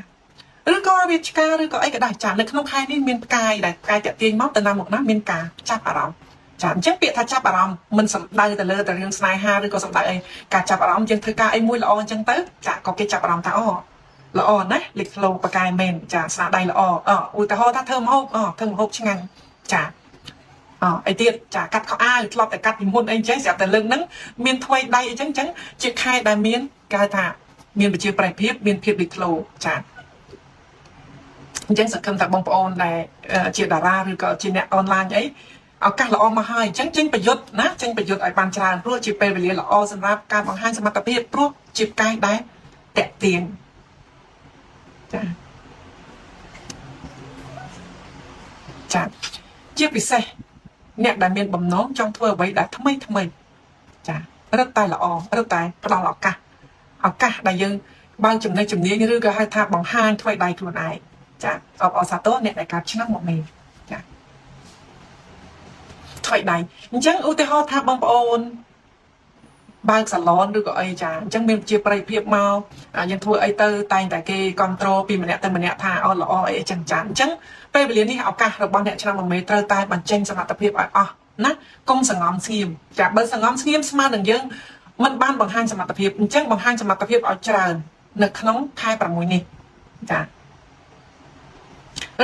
[SPEAKER 1] ឬក៏វាឆ្ការឬក៏អីក៏ដែរចានៅក្នុងខែនេះមានផ្កាយដែលផ្កាយតាក់ទាញមកទៅណាមកណាមានការចាប់អារម្មណ៍ចាអញ្ចឹងពាក្យថាចាប់អារម្មណ៍មិនសំដៅទៅលើតែរឿងស្នេហាឬក៏សំដៅអីការចាប់អារម្មណ៍យើងធ្វើការអីមួយល្អអញ្ចឹងទៅចាក៏គេចាប់អារម្មណ៍ថាអូល្អណាស់លេចធ្លោបកាយមែនចាស្នាដៃល្អឧទាហរណ៍ថាធ្វើម្ហូបអូធ្វើម្ហូបឆ្ងាញ់ចាអអីទៀតចាកាត់ខោអាវធ្លាប់តែកាត់ពីមុនអីចឹងស្រាប់តែលើកហ្នឹងមានថ្មីដៃអីចឹងចឹងជាខែដែលមានគេហៅថាមានប្រជាប្រិយភាពមានភាពលេចធ្លោចាអញ្ចឹងសង្ឃឹមថាបងប្អូនដែលជាតារាឬក៏ជាអ្នកអនឡាញអីឱកាសល្អមកហើយអញ្ចឹងចេញប្រយុទ្ធណាចេញប្រយុទ្ធឲ្យបានច្រើនព្រោះជាពេលវេលាល្អសម្រាប់ការបង្ហាញសមត្ថភាពព្រោះជាផ្កាយដែលតាក់ទាញចាចាជាពិសេសអ្នកដែលមានបំណងចង់ធ្វើអ្វីដែលថ្មីថ្មីចារឹតតែល្អរឹតតែផ្ដល់ឱកាសឱកាសដែលយើងបើកចំណេះជំនាញឬក៏ហៅថាបង្ហាញធ្វើដៃខ្លួនឯងចាអបអរសាទរអ្នកដែលកើតឆ្នាំមកមេចាថ្មីដៃអញ្ចឹងឧទាហរណ៍ថាបងប្អូន បើកសាឡនឬក៏អីចាអញ្ចឹងមានជាប្រិយភាពមកយើងធ្វើអីទៅតែងតែគេគ្រប់គ្រងពីម្នាក់ទៅម្នាក់ថាអូល្អអីអញ្ចឹងចាអញ្ចឹងពេលវេលានេះឱកាសរបស់អ្នកឆ្នាំមមេត្រូវតែបញ្ចេញសមត្ថភាពឲ្យអស់ណាកុំសងំស្ងៀមចាបើសងំស្ងៀមស្មើនឹងយើងមិនបានបង្ហាញសមត្ថភាពអញ្ចឹងបង្ហាញសមត្ថភាពឲ្យច្រើននៅក្នុងខែ6នេះចា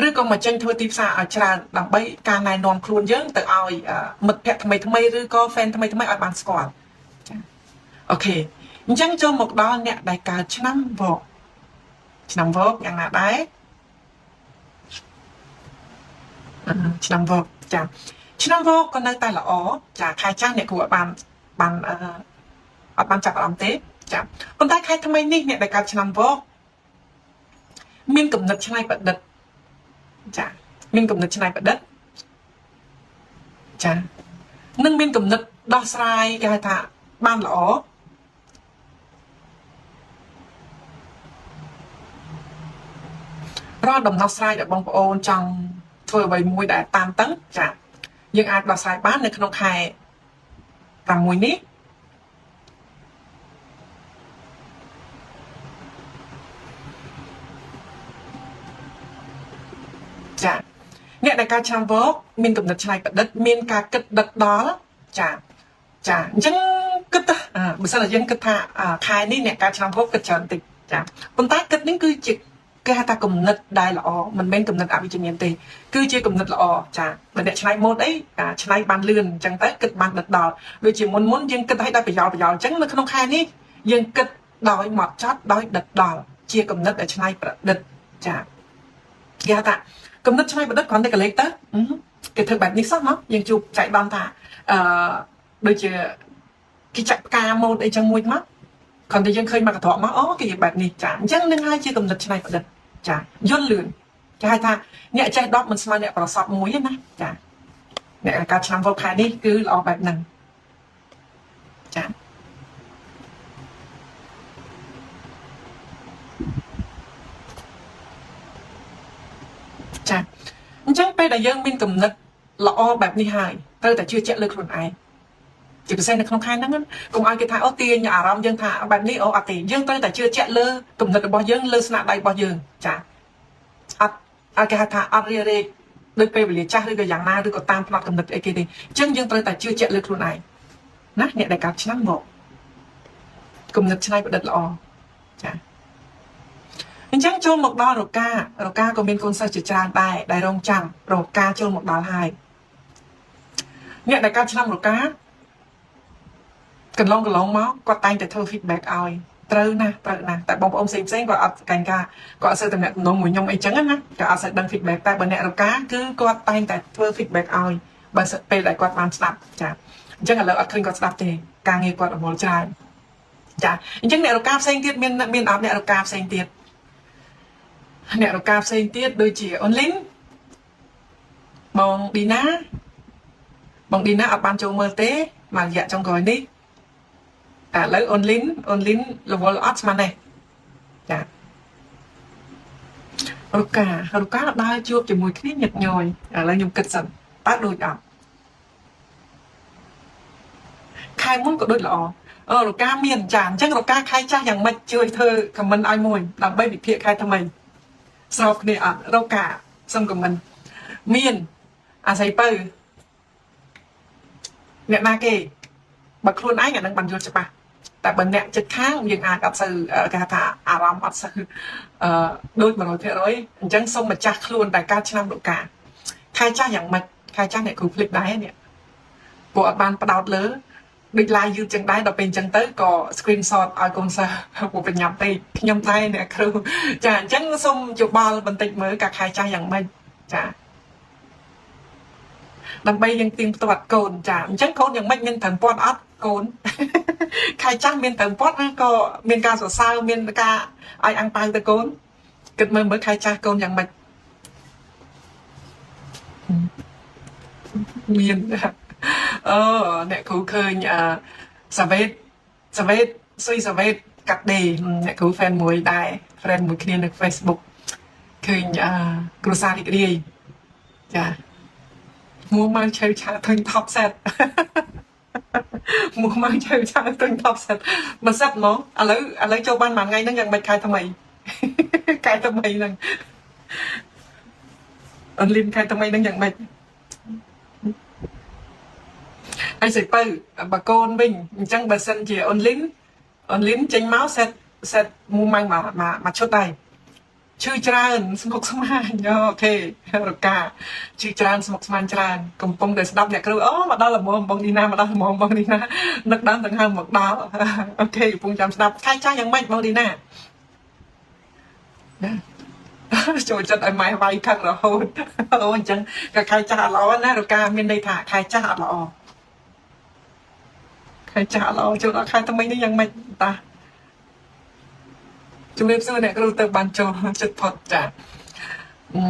[SPEAKER 1] ឬក៏មកចេញធ្វើទីផ្សារឲ្យច្រើនដើម្បីការណែនាំខ្លួនយើងទៅឲ្យមិត្តភ័ក្តិថ្មីថ្មីឬក៏ fan ថ្មីថ្មីឲ្យបានស្គាល់ចា OK អញ្ចឹងចូលមកដល់អ្នកដែលកើតឆ្នាំវកឆ្នាំវកយ៉ាងណាដែរឆ្នាំវកចាឆ្នាំវកក៏នៅតែល្អចាខែចាស់អ្នកគ្រូអត់បានបានអឺអត់បានចាប់អារម្មណ៍ទេចាប៉ុន្តែខែថ្មីនេះអ្នកដែលកើតឆ្នាំវកមានគំនិតច្នៃប្រឌិតចាមានគំនិតច្នៃប្រឌិតចានឹងមានគំនិតដោះស្រាយគេហៅថាបានល្អរាល់ដំណោះស្រាយដែលបងប្អូនចង់ធ្វើអ្វីមួយដែលតានតឹងចាយើងអាចដោះស្រាយបាននៅក្នុងខែ6នេះចាអ្នកដែលកើតឆ្នាំវកមានគំនិតច្នៃប្រឌិតមានការគិតដិតដល់ចាចាអញ្ចឹងគិតបើសិនជាយើងគិតថាខែនេះអ្នកកើតឆ្នាំវកគិតច្រើនតិចចាប៉ុន្តែគិតនេះគឺជាគេហៅថាគំនិតដែលល្អមិនមែនគំនិតអវិជ្ជមានទេគឺជាគំនិតល្អចាបើអ្នកឆ្នៃម៉ូតអីឆ្នៃបានលឿនអញ្ចឹងទៅគិតបានដិតដល់ដូចជាមុនមុនយើងគិតឲ្យដល់ប្រយោលប្រយោលអញ្ចឹងនៅក្នុងខែនេះយើងគិតដោយមកចត់ដោយដិតដល់ជាគំនិតដែលឆ្នៃប្រឌិតចាគេហៅថាគំនិតច្នៃប្រឌិតគ្រាន់តែកលេចទៅគេធ្វើបែបនេះសោះណោះយើងជួបចៃដន្យថាអឺដូចជាគេចាក់ផ្កាម៉ូតអីចឹងមួយមកគ្រាន់តែយើងឃើញមកកន្ត្រកមកអូគេបែបនេះចាអញ្ចឹងនឹងហើយជាគំនិតច្នៃប្រឌិតចាយល់លឿនគេហៅថាអ្នកចេះ10មិនស្មើអ្នកប្រសពមួយទេណាចាអ្នកកើតឆ្នាំវកខែនេះគឺល្អបែបហ្នឹងចាចាអញ្ចឹងពេលដែលយើងមានគំនិតល្អបែបនេះហើយត្រូវតែជឿជាក់លើខ្លួនឯងជាពិសេសនៅក្នុងខែហ្នឹងកុំឲ្យគេថាអូទាញអារម្មណ៍យើងថាបែបនេះអូអត់ទេយើងត្រូវតែជឿជាក់លើគំនិតរបស់យើងលើស្នាដៃរបស់យើងចាអត់ឲ្យគេហៅថាអត់រារែកដូចពេលវេលាចាស់ឬក៏យ៉ាងណាឬក៏តាមផ្នត់កំណត់អីគេទេអញ្ចឹងយើងត្រូវតែជឿជាក់លើខ្លួនឯងណាអ្នកដែលកើតឆ្នាំមកគំនិតច្នៃប្រឌិតល្អចាអញ្ចឹងចូលមកដល់រការកាក៏មានកូនសិស្សជាច្រើនដែរដែលរងចាំរកាចូលមកដល់ហើយអ្នកដែលកើតឆ្នាំរកាកន្លងកន្លងមកគាត់តែងតែធ្វើ feedback ឲ្យត្រូវណាស់ត្រូវណាស់តែបងប្អូនផ្សេងផ្សេងគាត់អត់កែងការគាត់អត់សូវតំណាក់តំណងមួយខ្ញុំអីចឹងណាគាត់អត់សូវដឹង feedback តែបើអ្នករកាគឺគាត់តែងតែធ្វើ feedback ឲ្យបើពេលដែលគាត់បានស្ដាប់ចាអញ្ចឹងឥឡូវអត់ឃើញគាត់ស្ដាប់ទេការងារគាត់រវល់ច្រើនចាអញ្ចឹងអ្នករកាផ្សេងទៀតមានមានអត់អ្នករកាផ្សេងទៀតអ្នករកាផ្សេងទៀតដូចជាអូនលីនបងឌីណាបងឌីណាអត់បានចូលមើលទេមួយរយៈចុងក្រោយនេះឥឡូវអូនលីនអូនលីនរវល់អត់ស្មានទេចារការកាដើរជួបជាមួយគ្នាញឹកញយឥឡូវខ្ញុំគិតសិនតើដូចអត់ខែមុនក៏ដូចល្អអូរកាមានចាអញ្ចឹងរកាខែចាស់យ៉ាងម៉េចជួយធ្វើ comment ឲ្យមួយដើម្បីវិភាគខែថ្មីស្របគ្នាអត់រកាសុំ comment មានអាស័យពៅអ្នកណាគេបើខ្លួនឯងអានឹងបានយល់ច្បាស់តែបើអ្នកចិត្តខាងយើងអាចអត់សូវគេហៅថាអារម្មណ៍អត់សូវអឺដូច100%អញ្ចឹងសូមម្ចាស់ខ្លួនតែការឆ្នាំរកាខែចាស់យ៉ាងម៉េចខែចាស់អ្នកគ្រូភ្លេចដែរនេះពួកអត់បានផ្ដោតលើដូច live យឺតចឹងដែរដល់ពេលអញ្ចឹងទៅក៏ screenshot ឲ្យកូនសិស្សពួកបញ្ញាប់ពេកខ្ញុំដែរអ្នកគ្រូចាអញ្ចឹងសូមយោបល់បន្តិចមើលកាខែចាស់យ៉ាងម៉េចចាដើម្បីយើងទៀងផ្ទាត់កូនចាអញ្ចឹងកូនយ៉ាងម៉េចមានត្រូវពាត់អត់កូនខែចាស់មានត្រូវពាត់ឬក៏មានការសរសើរមានការឲ្យអាំងប៉ាវទៅកូនគិតមើលមើលខែចាស់កូនយ៉ាងម៉េចមានអូអ្នកគ្រូឃើញអឺសាវេតសាវេតសុយសាវេតកាត់ដេអ្នកគ្រូ fan មួយដែរ friend មួយគ្នានៅ Facebook ឃើញអឺគ្រួសាររីករាយចាមួម៉ៅឆៅឆាឃើញ top set មួម៉ៅឆៅឆៅទិញ10សិតមួយសិតហ្មងឥឡូវឥឡូវចូលបានមួយថ្ងៃហ្នឹងយ៉ាងម៉េចខែថ្មី ខែថ្មីហ្នឹងអនលីនខែថ្មីហ្នឹងយ៉ាងម៉េចហើយសិពៅបើកូនវិញអញ្ចឹងបើសិនជាអូនលីនអូនលីនចេញមកសិតសិតមួម៉ៅមកមកមកឈុតដែរឈឺច្រើនស្មុកស្មាញ okay រកាឈឺច្រើនស្មុកស្មាញច្រើនកំពុងតែស្ដាប់អ្នកគ្រូអូមកដល់ល្មមបងនីណាមកដល់ល្មមបងនីណានឹកដើមដង្ហើមមកដល់ okay កំពុងចាំស្ដាប់ខែចាស់យ៉ាងម៉េចបងនីណាណា ចូលចិត្តឲ្យម៉ែវាយខឹងរហូតអូអញ្ចឹងក៏ខែចាស់អត់ល្អណារកាមានន័យថាខែចាស់អត់ល្អខែចាស់អត់ល្អចូលដល់ខែថ្មីនេះយ៉ាងម៉េចតាជំរាបសួរអ្នកគ្រូទៅបានចូលចិត្តផុតចាអឺ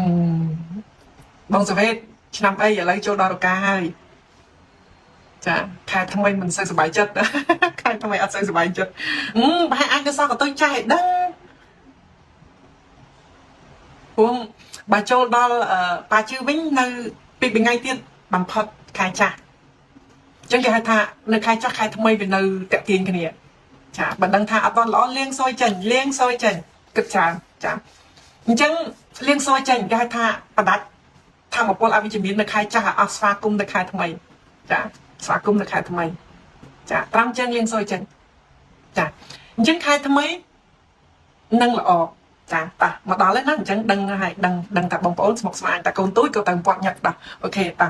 [SPEAKER 1] បងសវេតឆ្នាំអីឥឡូវចូលដល់រកាហើយចាខែថ្មីមិនសូវសប្បាយចិត្ត ខែថ្មីអត់សូវសប្បាយចិត្តអឺប្រហែលអាចទៅសោះកតុយចាស់ឲ្យដឹង ព្រោះបើចូលដល់ប៉ាជឿវិញនៅពីរថ្ងៃទៀតបំផុតខែចាស់អញ្ចឹងគេហៅថានៅខែចាស់ខែថ្មីវានៅតាក់ទាញគ្នាចាបើដឹងថាអត់តល្អលាងសយចេញលាងសយចេញគិតច្រើនចាអញ្ចឹងលាងសយចេញគេហៅថាបដាច់ធម្មពលអវិជ្ជមាននៅខែចាស់ឲ្យអស់ស្វាគមន៍នៅខែថ្មីចាស្វាគមន៍នៅខែថ្មីចាត្រង់ជើងលាងសយចេញចាអញ្ចឹងខែថ្មីនឹងល្អចាតាមកដល់ហើយណាអញ្ចឹងដឹងហើយដឹងដឹងតែបងប្អូនស្មុកស្មាញតែកូនទូចក៏ទៅពាត់ញឹកដោះ okay តា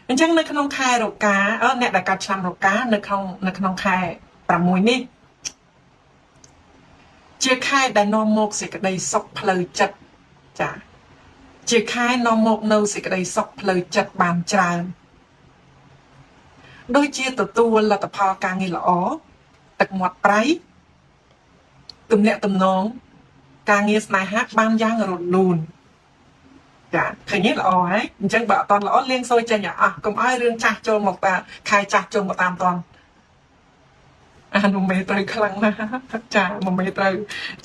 [SPEAKER 1] អញ្ចឹងនៅក្នុងខែរកាអឺអ្នកដែលកាត់ឆ្នាំរកានៅក្នុងនៅក្នុងខែ6នេះជាខែដែលនាំមកសេចក្តីសុខផ្លូវចិត្តចាជាខែនាំមកនៅសេចក្តីសុខផ្លូវចិត្តបានច្រើនដូចជាទទួលលទ្ធផលការងារល្អទឹកមាត់ប្រៃទំនាក់ទំនងការងារស្នេហាបានយ៉ាងរលូនចាឃើញទេល្អហើយអញ្ចឹងបើអត់តល្អលាងសយចេញឲ្យអស់កុំឲ្យរឿងចាស់ចូលមកតាខែចាស់ចូលមកតាមតន់អានមេត្រូវខ្លាំងណាស់ចាមេត្រូវ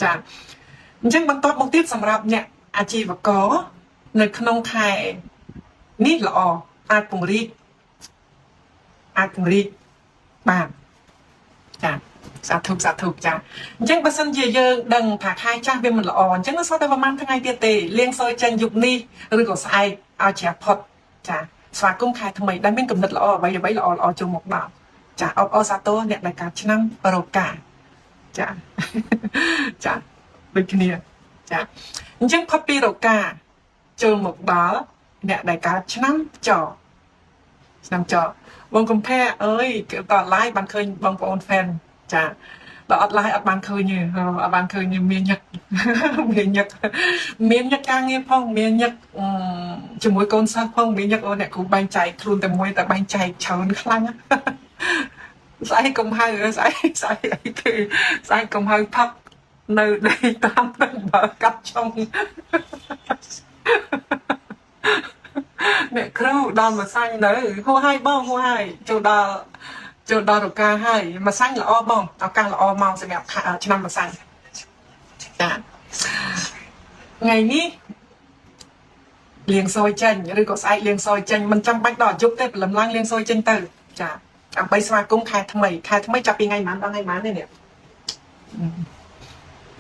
[SPEAKER 1] ចាអញ្ចឹងបន្តមកទៀតសម្រាប់អ្នកអាជីវករនៅក្នុងខែនេះល្អអាចពង្រីកអាចពង្រីកបានចាសាធុសាធុចាអញ្ចឹងបើសិនជាយើងដឹងថាខែចាស់វាមិនល្អអញ្ចឹងនៅសល់តែប្រហែលថ្ងៃទៀតទេលាងសយចេញយប់នេះឬក៏ស្អែកឲ្យជ្រះផុតចាស្វាគមន៍ខែថ្មីដែលមានកំណត់ល្អអ្វីអ្វីល្អល្អចូលមកដល់ចាអបអរសាទរអ្នកដែលកើតឆ្នាំរកាចា ចាដូចគ្នាចាអញ្ចឹងផុតពីរកាចូលមកដល់អ្នកដែលកើតឆ្នាំចឆ្នាំចបងកំភៈអើយត live បានឃើញបងប្អូន fan ចាដល់អត់ live អត់បានឃើញទេអត់បានឃើញមានញឹក មានញឹកមានញឹកការងារផងមានញឹកជាមួយកូនសិស្សផងមានញឹកអូអ្នកគ្រូបែងចែកខ្លួនតែមួយតែបែងចែកច្រើនខ្លាំង ស្អែកកុំហៅស្អែកស្អែកអីគឺស្អែកកុំហៅផឹកនៅដីតាមទៅបើកាត់ចុង អ្នកគ្រូដល់មួយសាញ់ទៅហួហើយបងហួហើយចូលដល់ចូលដល់រកាហើយមួយសាញ់ល្អបងឱកាសល្អមកសម្រាប់ឆ្នាំមួយសាញ់ចាថ្ងៃនេះលាងសយចេញឬក៏ស្អែកលាងសយចេញមិនចាំបាច់ដល់យប់ទេព្រលឹមឡើងលាងសយចេញទៅចាដើម្បីស្វាគមន៍ខែថ្មីខែថ្មីចាប់ពីថ្ងៃប៉ុន្មានដល់ថ្ងៃប៉ុន្មានទេនេះ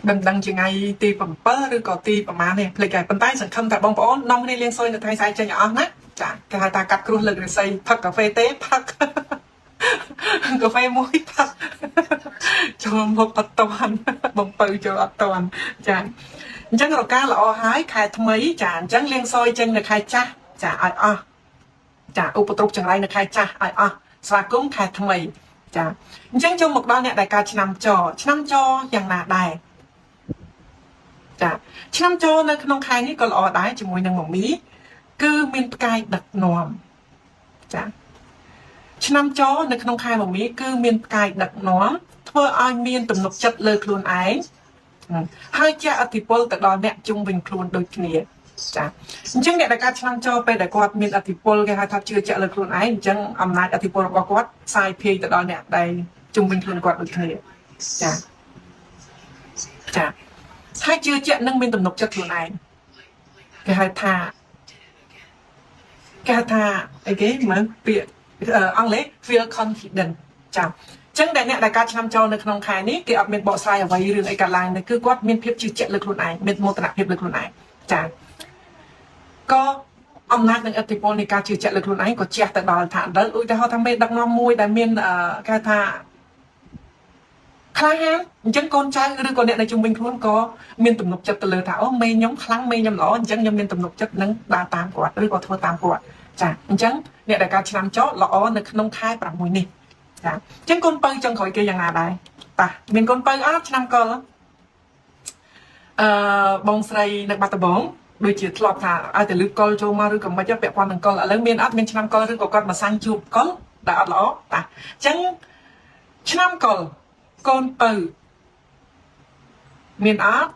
[SPEAKER 1] ដឹងដឹងជាថ្ងៃទី7ឬក៏ទីប្រហែលនេះភ្លេចហើយប៉ុន្តែសង្ឃឹមថាបងប្អូននាំគ្នាលាងសយនៅថ្ងៃស្អែកចេញឲ្យអស់ណាចាគេហៅថាកាត់គ្រោះលើករស័យផឹកកាហ្វេទេផឹក កាហ្វេមួយផឹកចូលមកអត់តាន់បំពៅចូលអត់តាន់ចាអញ្ចឹងរកាល្អហើយខែថ្មីចាអញ្ចឹងលាងសយចេញនៅខែចាស់ចាឲ្យអស់ចាឧបទ្រពចង្រៃនៅខែចាស់ឲ្យអស់ស្វាគមន៍ខែថ្មីចាអញ្ចឹងចូលមកដល់អ្នកដែលកើតឆ្នាំចឆ្នាំចយ៉ាងណាដែរចាឆ្នាំចនៅក្នុងខែនេះក៏ល្អដែរជាមួយនឹងមមីគឺមានផ្កាយដឹកនាំចាឆ្នាំចនៅក្នុងខែមមីគឺមានផ្កាយដឹកនាំធ្វើឲ្យមានទំនុកចិត្តលើខ្លួនឯងហើយជាអធិពលទៅដល់អ្នកជុំវិញខ្លួនដូចគ្នាចាអញ្ចឹងអ្នកដែលកើតឆ្នាំចពេលដែលគាត់មានអធិពលគេហៅថាជឿជាក់លើខ្លួនឯងអញ្ចឹងអំណាចអធិពលរបស់គាត់ផ្សាយភាយទៅដល់អ្នកដែលជុំវិញខ្លួនគាត់ដូចគ្នាចាចាហើយជឿជាក់នឹងមានទំនុកចិត្តខ្លួនឯងគេហៅថាគេហៅថាអីគេមើលពាក្យអង់គ្លេស feel confident ចាចឹងដែលអ្នកដែលកើតឆ្នាំចូលនៅក្នុងខែនេះគេអត់មានបកស្រាយអ្វីរឿងអីកើតឡើងទេគឺគាត់មានភាពជឿជាក់លើខ្លួនឯងមានមោទនភាពលើខ្លួនឯងចាក៏អំណាចនិងឥទ្ធិពលនៃការជឿជាក់លើខ្លួនឯងក៏ជះទៅដល់ថាដល់ឧទាហរណ៍ថាមេដឹកនាំមួយដែលមានគេហៅថាក្លាហានអញ្ចឹងកូនចៅឬក៏អ្នកនៅជុំវិញខ្លួនក៏មានទំនុកចិត្តទៅលើថាអូមេខ្ញុំខ្លាំងមេខ្ញុំល្អអញ្ចឹងខ្ញុំមានទំនុកចិត្តនឹងដើរតាមគាត់ឬក៏ធ្វើតាមគាត់ចាអញ្ចឹងអ្នកដែលកើតឆ្នាំចល្អនៅក្នុងខែ6នេះចាអញ្ចឹងកូនពៅចុងក្រោយគេយ៉ាងណាដែរតាមានកូនពៅអត់ឆ្នាំកុលអឺបងស្រីនៅបាត់ដំបងដូចជាធ្លាប់ថាឲ្យតែលឺកុលចូលមកឬក៏មិនពាក់ព័ន្ធនឹងកុលឥឡូវមានអត់មានឆ្នាំកុលឬក៏គាត់មកសាញ់ជួបកុលដែលអត់ល្អតាអញ្ចឹងឆ្នាំកុលកូនពៅមានអត់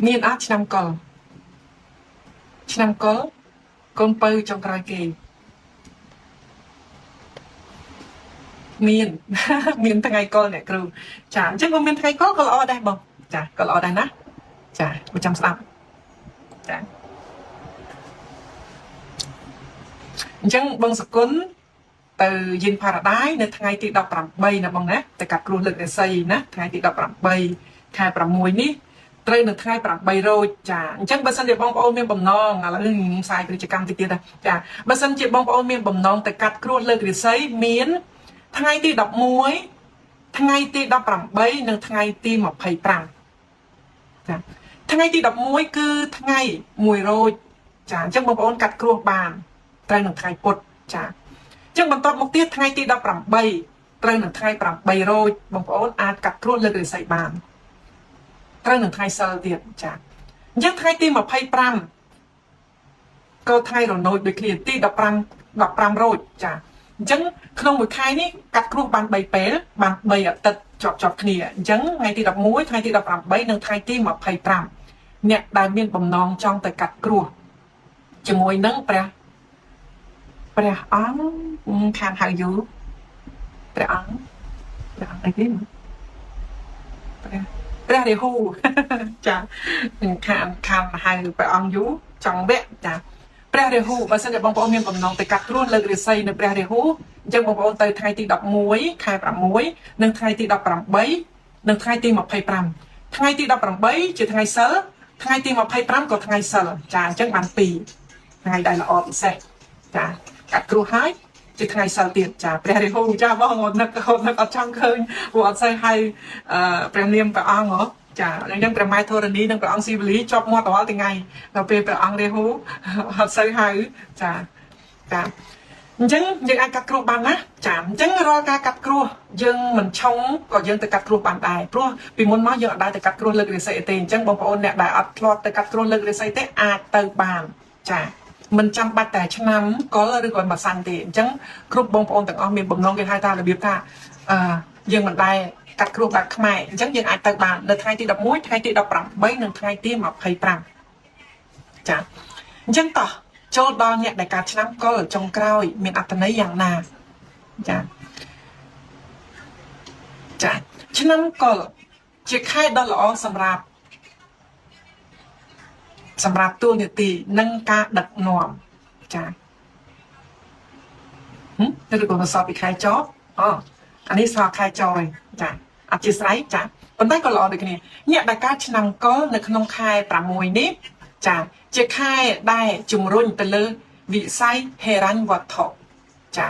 [SPEAKER 1] មានអត់ឆ្នាំកុលឆ្នាំកុលកូនពៅចុងក្រោយគេមាន មានថ្ងៃកុលអ្នកគ្រូចាអញ្ចឹងបើមានថ្ងៃកុលក៏ល្អដែរបងចាក៏ល្អដែរណាចាបើចាំស្ដាប់ចាអញ្ចឹងបងសគុណទៅយិនផារ៉ាដាយនៅថ្ងៃទី18ណាបងណាទៅកាត់គ្រោះលើករាសីណាថ្ងៃទី18ខែ6នេះត្រូវនៅថ្ងៃ8រោចចាអញ្ចឹងបើសិនជាបងប្អូនមានបំណងឥឡូវផ្សាយពាណិជ្ជកម្មតិចទៀតណាចាបើសិនជាបងប្អូនមានបំណងទៅកាត់គ្រោះលើករាសីមានថ្ងៃទី11ថ្ងៃទី18និងថ្ងៃទី25ចាថ្ងៃទី11គឺថ្ងៃ1រោចចាអញ្ចឹងបងប្អូនកាត់គ្រោះបានត្រូវនឹងថ្ងៃពុធចាអញ្ចឹងបន្ទាប់មកទៀតថ្ងៃទី18ត្រូវនឹងថ្ងៃ8រោចបងប្អូនអាចកាត់គ្រោះលើករាសីបានត្រូវនឹងថ្ងៃសិលទៀតចាអញ្ចឹងថ្ងៃទី25ក៏ថ្ងៃរនោចដូចគ្នាទី15 15រោចចាអញ្ចឹងក្នុងមួយខែនេះកាត់គ្រោះបាន3ពេលបាន3អាទិត្យជាប់ជាប់គ្នាអញ្ចឹងថ្ងៃទី11ថ្ងៃទី18និងថ្ងៃទី25អ្នកដែលមានបំណងចង់ទៅកាត់គ្រោះជាមួយនឹងព្រះព្រះអង្គខានហៅយូព្រះអង្គព្រះអង្គអីគេព្រះព្រះរាហូ ចាខានខានហៅព្រះអង្គយូចង់វៈចាព្រះរាហូបើសិនជាបងប្អូនមានបំណងទៅកាត់គ្រោះលើករាសីនៅព្រះរាហូអញ្ចឹងបងប្អូនទៅថ្ងៃទី11ខែ6និងថ្ងៃទី18និងថ្ងៃទី25ថ្ងៃទី18ជាថ្ងៃសិលថ្ងៃទី25ក៏ថ្ងៃសិលចាអញ្ចឹងបាន2ថ្ងៃដែលល្អពិសេសចាកាត់គ្រោះហើយជាថ្ងៃសិលទៀតចាព្រះរាហូចាបងអត់នឹកអត់នឹកអត់ចង់ឃើញព្រោះអត់សូវហៅអឺព្រះនាមព្រះអង្គហ៎ចាអញ្ចឹងព្រះម៉ែធរណីនិងព្រះអង្គស៊ីវលីជាប់មាត់រាល់ថ្ងៃដល់ពេលព្រះអង្គរាហូអត់សូវហៅចាចាអញ្ចឹងយើងអាចកាត់គ្រោះបានណាចាអញ្ចឹងរាល់ការកាត់គ្រោះយើងមិនឆុងក៏យើងទៅកាត់គ្រោះបានដែរព្រោះពីមុនមកយើងអត់ដែលទៅកាត់គ្រោះលើករាសីទេអញ្ចឹងបងប្អូនអ្នកដែលអត់ធ្លាប់ទៅកាត់គ្រោះលើករាសីទេអាចទៅបានចាមិនចាំបាច់តែឆ្នាំកុលឬក៏មួយសាន់ទេអញ្ចឹងគ្រប់បងប្អូនទាំងអស់មានបំណងគេហៅថារបៀបថាអឺយើងមិនដែលកាត់គ្រោះបែបខ្មែរអញ្ចឹងយើងអាចទៅបាននៅថ្ងៃទី11ថ្ងៃទី18និងថ្ងៃទី25ចាអញ្ចឹងតោះចូលដល់អ្នកដែលកើតឆ្នាំកុលចុងក្រោយមានអត្ថន័យយ៉ាងណាចាចាឆ្នាំកុលជាខែដ៏ល្អសម្រាប់សម្រាប់តួនាទីនិងការដឹកនាំចាហឹមឬក៏មកសល់ពីខែចអូអានេះសល់ខែចឯងចាអធិស្ឋានចាប៉ុន្តែក៏ល្អដូចគ្នាអ្នកដែលកើតឆ្នាំកុលនៅក្នុងខែ6នេះចាជាខែដែលជំរុញទៅលើវិស័យហិរញ្ញវត្ថុចា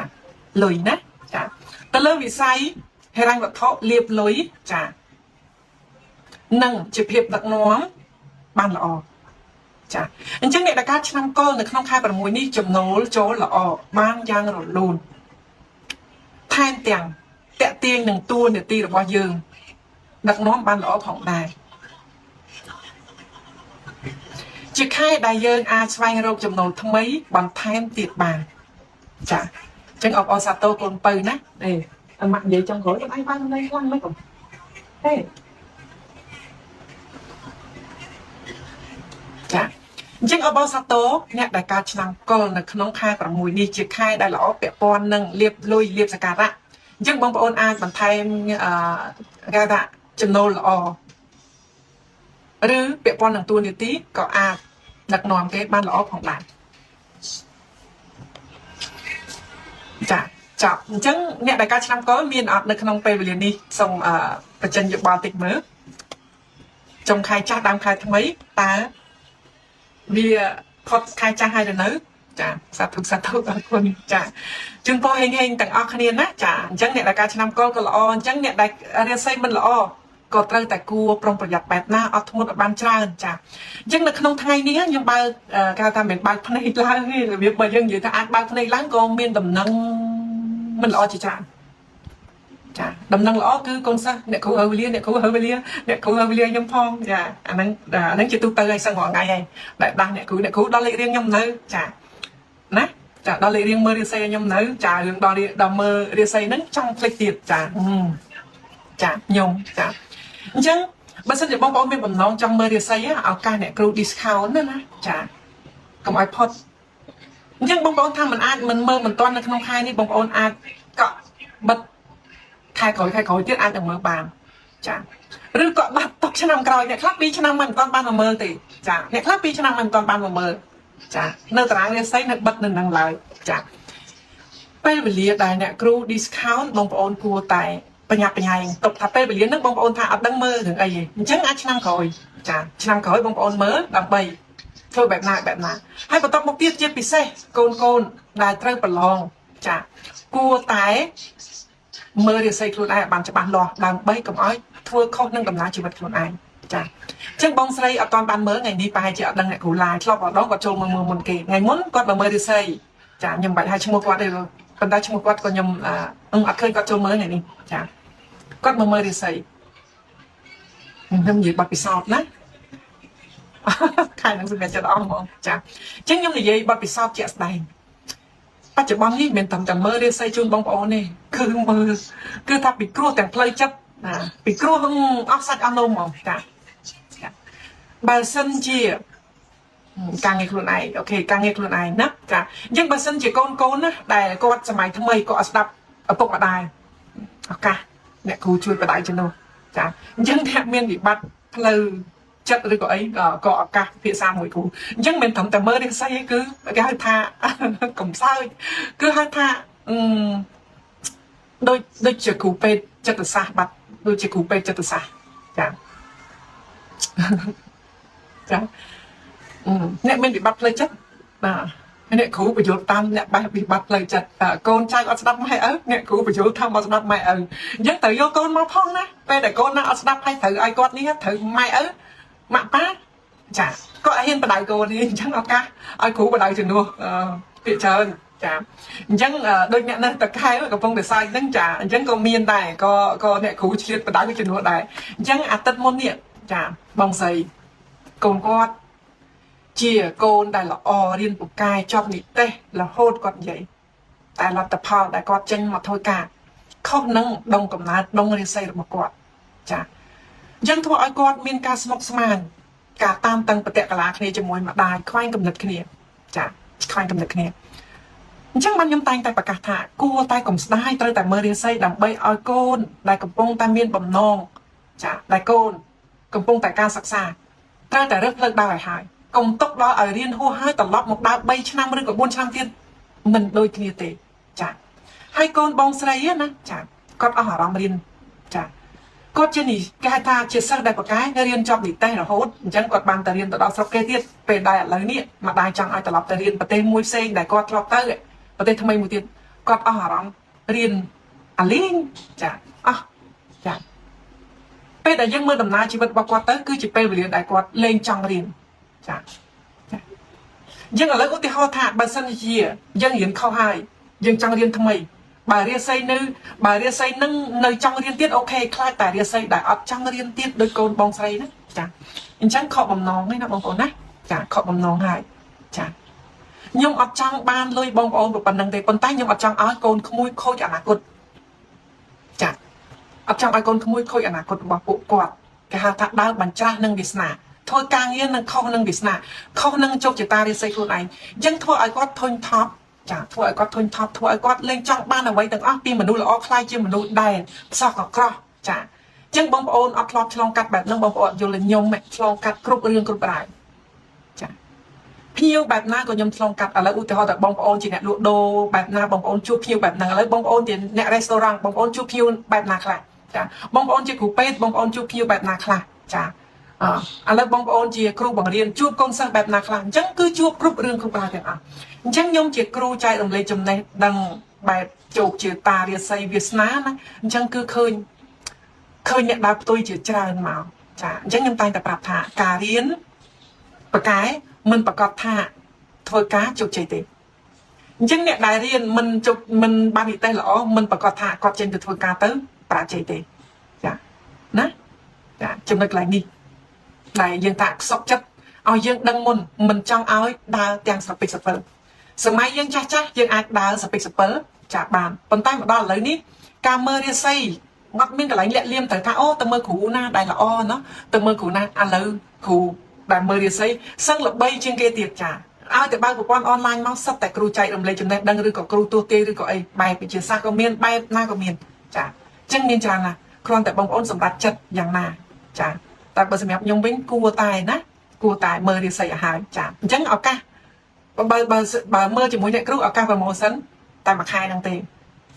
[SPEAKER 1] លុយណាចាទៅលើវិស័យហិរញ្ញវត្ថុលៀបលុយចានិងជាភាពដឹកនាំបានល្អចាអញ្ចឹងអ្នកដែលកើតឆ្នាំកុលនៅក្នុងខែ6នេះចំណូលចូលល្អបានយ៉ាងរលូនថែមទាំងតេទៀងនឹងតួនាទីរបស់យើងដឹកនាំបានល្អផងដែរជាខែដែលយើងអាចស្វែងរកចំណូលថ្មីបន្ថែមទៀតបានចាអញ្ចឹងអបអរសាទរកូនពៅណាអេអម៉ាក់និយាយចុងក្រោយបងឯងបានចំណេញខ្លាំងមិនកុំ ទេចាអញ្ចឹងអបអរសាទរអ្នកដែលកើតឆ្នាំកុលនៅក្នុងខែ6នេះជាខែដែលល្អពាក់ព័ន្ធនឹងលៀបលុយលៀបសក្ការៈអញ្ចឹងបងប្អូនអាចបន្ថែមអឺគេថាចំណូលល្អឬពាក់ព័ន្ធនឹងតួនាទីក៏អាចដឹកនាំគេបានល្អផងដែរចាចប់អញ្ចឹងអ្នកដែលកើតឆ្នាំកុលមានអត់នៅក្នុងពេលវេលានេះសូមអឺបញ្ចេញយោបល់តិចមើលចុងខែចាស់ដើមខែថ្មីតើវាផុតខែចាស់ហើយឬនៅចាសាធុសាធុអរគុណចាជូនពរហេងហេងទាំងអស់គ្នាណាចាអញ្ចឹងអ្នកដែលកើតឆ្នាំកុលក៏ល្អអញ្ចឹងអ្នកដែលរាសីមិនល្អក៏ត្រូវតែគួរប្រុងប្រយ័ត្នបែបណាអត់ធ្មត់ឲ្យបានច្រើនចាអញ្ចឹងនៅក្នុងថ្ងៃនេះខ្ញុំបើកគេហៅថាមិនបើកភ្នែកឡើងទេរបៀបបើយើងនិយាយថាអាចបើកភ្នែកឡើងក៏មានដំណឹងមិនល្អជាច្រើនចាដំណឹងល្អគឺកូនសិស្សអ្នកគ្រូហៅវេលាអ្នកគ្រូហៅវេលាអ្នកគ្រូហៅវេលាខ្ញុំផងចាអាហ្នឹងអាហ្នឹងជាទូទៅឲ្យសឹងរាល់ថ្ងៃហើយដែលដាស់អ្នកគ្រូអ្នកគ្រូដល់លេខរៀងខ្ញុំនៅចាណាចាដល់លេខរៀងមើលរាសីឲ្យខ្ញុំនៅចារឿងដល់ដល់មើលរាសីហ្នឹងចង់ភ្លេចទៀតចាចាខ្ញុំចាអញ្ចឹងបើសិនជាបងប្អូនមានបំណងចង់មើលរាសីឱកាសអ្នកគ្រូ discount ណាណាចាកុំឲ្យផុតអញ្ចឹងបងប្អូនថាមិនអាចមិនមើលមិនទាន់នៅក្នុងខែនេះបងប្អូនអាចកក់បិទខែក្រោយខែក្រោយទៀតអាចនឹងមើលបានចាឬក៏បាត់ຕົកឆ្នាំក្រោយអ្នកខ្លះ2ឆ្នាំមិនទាន់បានមកមើលទេចាអ្នកខ្លះ2ឆ្នាំមិនទាន់បានមកមើលចានៅតារាងរាសីនៅបិទនៅនឹងឡើយចាពេលវេលាដែលអ្នកគ្រូ discount បងប្អូនគួរតែបញ្ញាប់បញ្ញាយទុកថាពេលវេលាហ្នឹងបងប្អូនថាអត់ដឹងមើលរឿងអីទេអញ្ចឹងអាចឆ្នាំក្រោយចាឆ្នាំក្រោយបងប្អូនមើលដើម្បីធ្វើបែបណាបែបណាហើយបន្តមកទៀតជាពិសេសកូនកូនដែលត្រូវប្រឡងចាគួរតែមើលរាសីខ្លួនឯងឲ្យបានច្បាស់លាស់ដើម្បីកុំឲ្យធ្វើខុសនឹងដំណើរជីវិតខ្លួនឯងចាអញ្ចឹងបងស្រីអត់ទាន់បានមើលថ្ងៃនេះប្រហែលជាអត់ដឹងអ្នកគ្រូឡាយធ្លាប់ម្ដងគាត់ចូលមើលមើលមុនគេថ្ងៃមុនគាត់មកមើលរាសីចាខ្ញុំមិនបាច់ហៅឈ្មោះគាត់ទេប៉ុន្តែឈ្មោះគាត់ក៏ខ្ញុំអត់ឃើញគាត់ចូលមើលថ្ងៃនេះចាគាត់មកមើលរាសីខ្ញុំនិយាយបទពិសោធន៍ណាខែហ្នឹងសម្រាប់ចិត្តអស់ហ្មងចាអញ្ចឹងខ្ញុំនិយាយបទពិសោធន៍ជាក់ស្ដែងបច្ចុប្បន្ននេះមិនមែនតែមើលរាសីជូនបងប្អូនទេគឺមើលគឺថាពិគ្រោះទាំងផ្លូវចិត្តណាពិគ្រោះអស់សាច់អស់នោមហ្មងចាបើសិនជាការងារខ្លួនឯង OK ការងារខ្លួនឯងណាចាអញ្ចឹងបើសិនជាកូនកូនណាដែលគាត់សម័យថ្មីគាត់អត់ស្ដាប់ឪពុកម្ដាយឱកាសអ្នកគ្រូជួយបដៅជំនួសចាអញ្ចឹងអ្នកមានវិបត្តិផ្លូវចិត្តឬក៏អីក៏ឱកាសភាសាមួយគ្រូអញ្ចឹងមិនត្រឹមតែមើលរាសីគឺគេហៅថាកំសើចគឺហៅថាអឺដូចដូចជាគ្រូពេទ្យចិត្តសាស្ត្របាត់ដូចជាគ្រូពេទ្យចិត្តសាស្ត្រចាចាអ្នកមានវិបត្តិផ្លូវចិត្តបាទអ្នកគ្រូបញ្យល់តាមអ្នកបែបវិបត្តិផ្លូវចិត្តកូនចៅអត់ស្ដាប់ម៉ែឪអ្នកគ្រូបញ្យល់តាមអត់ស្ដាប់ម៉ែឪអញ្ចឹងត្រូវយកកូនមកផងណាពេលដែលកូនណាអត់ស្ដាប់ហើយត្រូវឲ្យគាត់នេះត្រូវម៉ែឪម៉ាក់ប៉ាចាគាត់ហ៊ានបដៅកូននេះអញ្ចឹងឱកាសឲ្យគ្រូបដៅជំនួសពាក្យច្រើនចាអញ្ចឹងដូចអ្នកនៅតកែកំពុងតែសើចហ្នឹងចាអញ្ចឹងក៏មានដែរក៏ក៏អ្នកគ្រូឆ្លៀតបដៅជំនួសដែរអញ្ចឹងអាទិត្យមុននេះចាបងស្រីកូនគាត់ជាកូនដែលល្អរៀនពូកែជាប់និទេសរហូតគាត់និយាយតែលទ្ធផលដែលគាត់ចេញមកធ្វើការខុសនឹងដងកំណើតដងរាសីរបស់គាត់ចាអញ្ចឹងធ្វើឲ្យគាត់មានការស្មុគស្មាញការតាមតឹងបតិកលាគ្នាជាមួយម្ដាយខ្វែងគំនិតគ្នាចាខ្វែងគំនិតគ្នាអញ្ចឹងបានខ្ញុំតែងតែប្រកាសថាគួរតែកុំស្ដាយត្រូវតែមើលរាសីដើម្បីឲ្យកូនដែលកំពុងតែមានបំណងចាដែលកូនកំពុងតែការសិក្សាត្រូវតែរើសផ្លូវដើរឲ្យហើយកុំទុកដល់ឲ្យរៀនហួសហើយត្រឡប់មកដើរ3ឆ្នាំឬក៏4ឆ្នាំទៀតមិនដូចគ្នាទេចាហើយកូនបងស្រីណាចាគាត់អស់អារម្មណ៍រៀនចាគាត់ជានេះគេហៅថាជាសិស្សដែលប្រកែរៀនចប់និទេសរហូតអញ្ចឹងគាត់បានទៅរៀនទៅដល់ស្រុកគេទៀតពេលដែលឥឡូវនេះម្ដាយចង់ឲ្យត្រឡប់ទៅរៀនប្រទេសមួយផ្សេងដែលគាត់ធ្លាប់ទៅប្រទេសថ្មីមួយទៀតគាត់អស់អារម្មណ៍រៀនអាលីងចាអស់ចាពេលដែលយើងមើលដំណើរជីវិតរបស់គាត់ទៅគឺជាពេលវេលាដែលគាត់លែងចង់រៀនចាចាយើងឥឡូវឧទាហរណ៍ថាបើសិនជាយើងរៀនខុសហើយយើងចង់រៀនថ្មីបើរាសីនៅបើរាសីនឹងនៅចង់រៀនទៀត OK ខ្លាចតែរាសីដែលអត់ចង់រៀនទៀតដោយកូនបងស្រីណាចាអញ្ចឹងខកបំណងឯណាបងប្អូនណាចាខកបំណងហើយចាខ្ញុំអត់ចង់បានលុយបងប្អូនប៉ុណ្្នឹងទេប៉ុន្តែខ្ញុំអត់ចង់ឲ្យកូនក្មួយខូចអនាគតចាអ អត់ចង់ឲ្យកូនក្មួយខូចអនាគតរបស់ពួកគាត់គេហៅថាដើរបញ្ច្រាស់នឹងវាសនាធ្វើការងារនឹងខុសនឹងវាសនាខុសនឹងជោគជតារាសីខ្លួនឯងអញ្ចឹងធ្វើឲ្យគាត់ធុញថប់ចាធ្វើឲ្យគាត់ធុញថប់ធ្វើឲ្យគាត់លែងចង់បានអ្វីទាំងអស់ពីមនុស្សល្អខ្លាយជាមនុស្សដែលផ្សោះកក្រោះចាអញ្ចឹងបងប្អូនអត់ធ្លាប់ឆ្លងកាត់បែបហ្នឹងបងប្អូនអត់យល់ទេខ្ញុំឆ្លងកាត់គ្រប់រឿងគ្រប់រ៉ាវចាភ្ញៀវបែបណាក៏ខ្ញុំឆ្លងកាត់ឥឡូវឧទាហរណ៍តែបងប្អូនជាអ្នកលក់ដូរបែបណាបងប្អូនជួបភ្ញៀវបែបហ្នឹងឥឡូវបងប្អូនជាអ្នក restaurant បងប្អូនជួបភ្ញៀវបែបណាខ្លះចាបងប្អូនជាគ្រូពេទ្យបងប្អូនជួបភ្ញៀវបែបណាខ្លះចាអឥឡូវបងប្អូនជាគ្រូបង្រៀនជួបកូនសិស្សបែបណាខ្លះអញ្ចឹងគឺជួបគ្រប់រឿងគ្រប់រ៉ាវទាំងអស់អញ្ចឹងខ្ញុំជាគ្រូចែករំលែកចំណេះដឹងបែបជោគជាតារាសីវាសនាណាអញ្ចឹងគឺឃើញឃើញអ្នកដើរផ្ទុយជាច្រើនមកចាអញ្ចឹងខ្ញុំតែងតែប្រាប់ថាការរៀនប្រកែមិនប្រកាសថាធ្វើការជោគជ័យទេអញ្ចឹងអ្នកដែលរៀនមិនជោគមិនបាននិទេសល្អមិនប្រកាសថាគាត់ចេញទៅធ្វើការទៅប្រាជ័យទេចាណាចាចំណុចកន្លែងនេះដែលយើងថាខ្សក់ចិត្តឲ្យយើងដឹងមុនមិនចង់ឲ្យដើរទាំងស្រពេចស្រពិលសម័យយើងចាស់ចាស់យើងអាចដើរស្រពេចស្រពិលចាបានប៉ុន្តែមកដល់ឥឡូវនេះការមើលរាសីអត់មានកន្លែងលាក់លៀមត្រូវថាអូទៅមើលគ្រូណាដែលល្អណោះទៅមើលគ្រូណាឥឡូវគ្រូដែលមើលរាសីសឹងល្បីជាងគេទៀតចាឲ្យតែបើកប្រព័ន្ធអនឡាញមកសិតតែគ្រូចែករំលែកចំណេះដឹងឬក៏គ្រូទស្សទេឬក៏អីបែបវិទ្យាសាស្ត្រក៏មានបែបណាក៏មានចាអញ្ចឹងមានច្រើនណាស់គ្រាន់តែបងប្អូនសម្រេចចិត្តយ៉ាងណាចាតែបើសម្រាប់ខ្ញុំវិញគួរតែណាគួរតែមើលរាសីឲ្យហើយចាអញ្ចឹងឱកាសបើបើបើមើលជាមួយអ្នកគ្រូឱកាស promotion តែមួយខែហ្នឹងទេ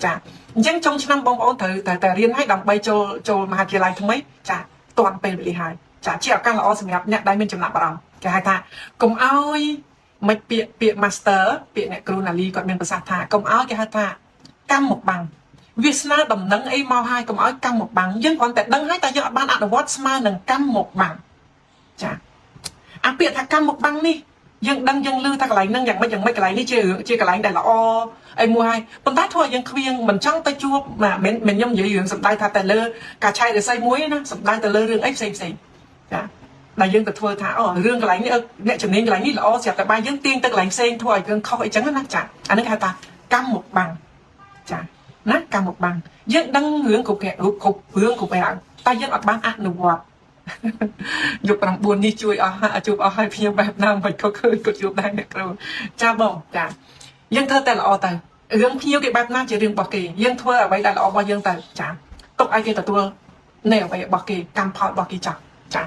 [SPEAKER 1] ចាអញ្ចឹងចុងឆ្នាំបងប្អូនត្រូវតែតែរៀនឲ្យដើម្បីចូលចូលមហាវិទ្យាល័យថ្មីចាតាន់ពេលវេលាហើយចាជាឱកាសល្អសម្រាប់អ្នកដែលមានចំណាប់អារម្មណ៍គេហៅថាកុំឲ្យមិនពាក្យពាក្យ master ពាក្យអ្នកគ្រូណាលីគាត់មានប្រសាសន៍ថាកុំឲ្យគេហៅថាកម្មមកបាំងវាសនាដំណឹងអីមកហើយកុំឲ្យកម្មមកបាំងយើងគ្រាន់តែដឹងហើយតែយើងអត់បានអនុវត្តស្មើនឹងកម្មមកបាំងចាអាពាក្យថាកម្មមកបាំងនេះយើងដឹងយើងឮថាកន្លែងហ្នឹងយ៉ាងម៉េចយ៉ាងម៉េចកន្លែងនេះជាជាកន្លែងដែលល្អអីមួយហើយប៉ុន្តែធ្វើឲ្យយើងខ្វៀងមិនចង់ទៅជួបមិនមិនខ្ញុំនិយាយរឿងសំដៅថាតែលើការឆែករិស័យមួយណាសំដៅទៅលើរឿងអីផ្សេងផ្សេងចាដែលយើងទៅធ្វើថាអូរឿងកន្លែងនេះអ្នកជំនាញកន្លែងនេះល្អស្រាប់តែបាយយើងទាញទៅកន្លែងផ្សេងធ្វើឲ្យយើងខុសអីចឹងណាចាអានេះគេហៅថាកម្មមកបាំងចាណាកម្មមកបាំងយើងដឹងរឿងគ្រប់គ្រប់រឿងគ្រប់អីហើយតែយើងអត់បានអនុវត្ត យប់9នេះជួយអស់ហាជួបអស់ហើយភ្ញៀវបែបណាមិនក៏ឃើញគាត់ជួបដែរអ្នកគ្រូចាបងចាយើងធ្វើតែល្អទៅរឿងភ្ញៀវគេបែបណាជារឿងរបស់គេយើងធ្វើអ្វីដែលល្អរបស់យើងទៅចាទុកឲ្យគេទទួលនៃអ្វីរបស់គេកម្មផលរបស់គេចាចា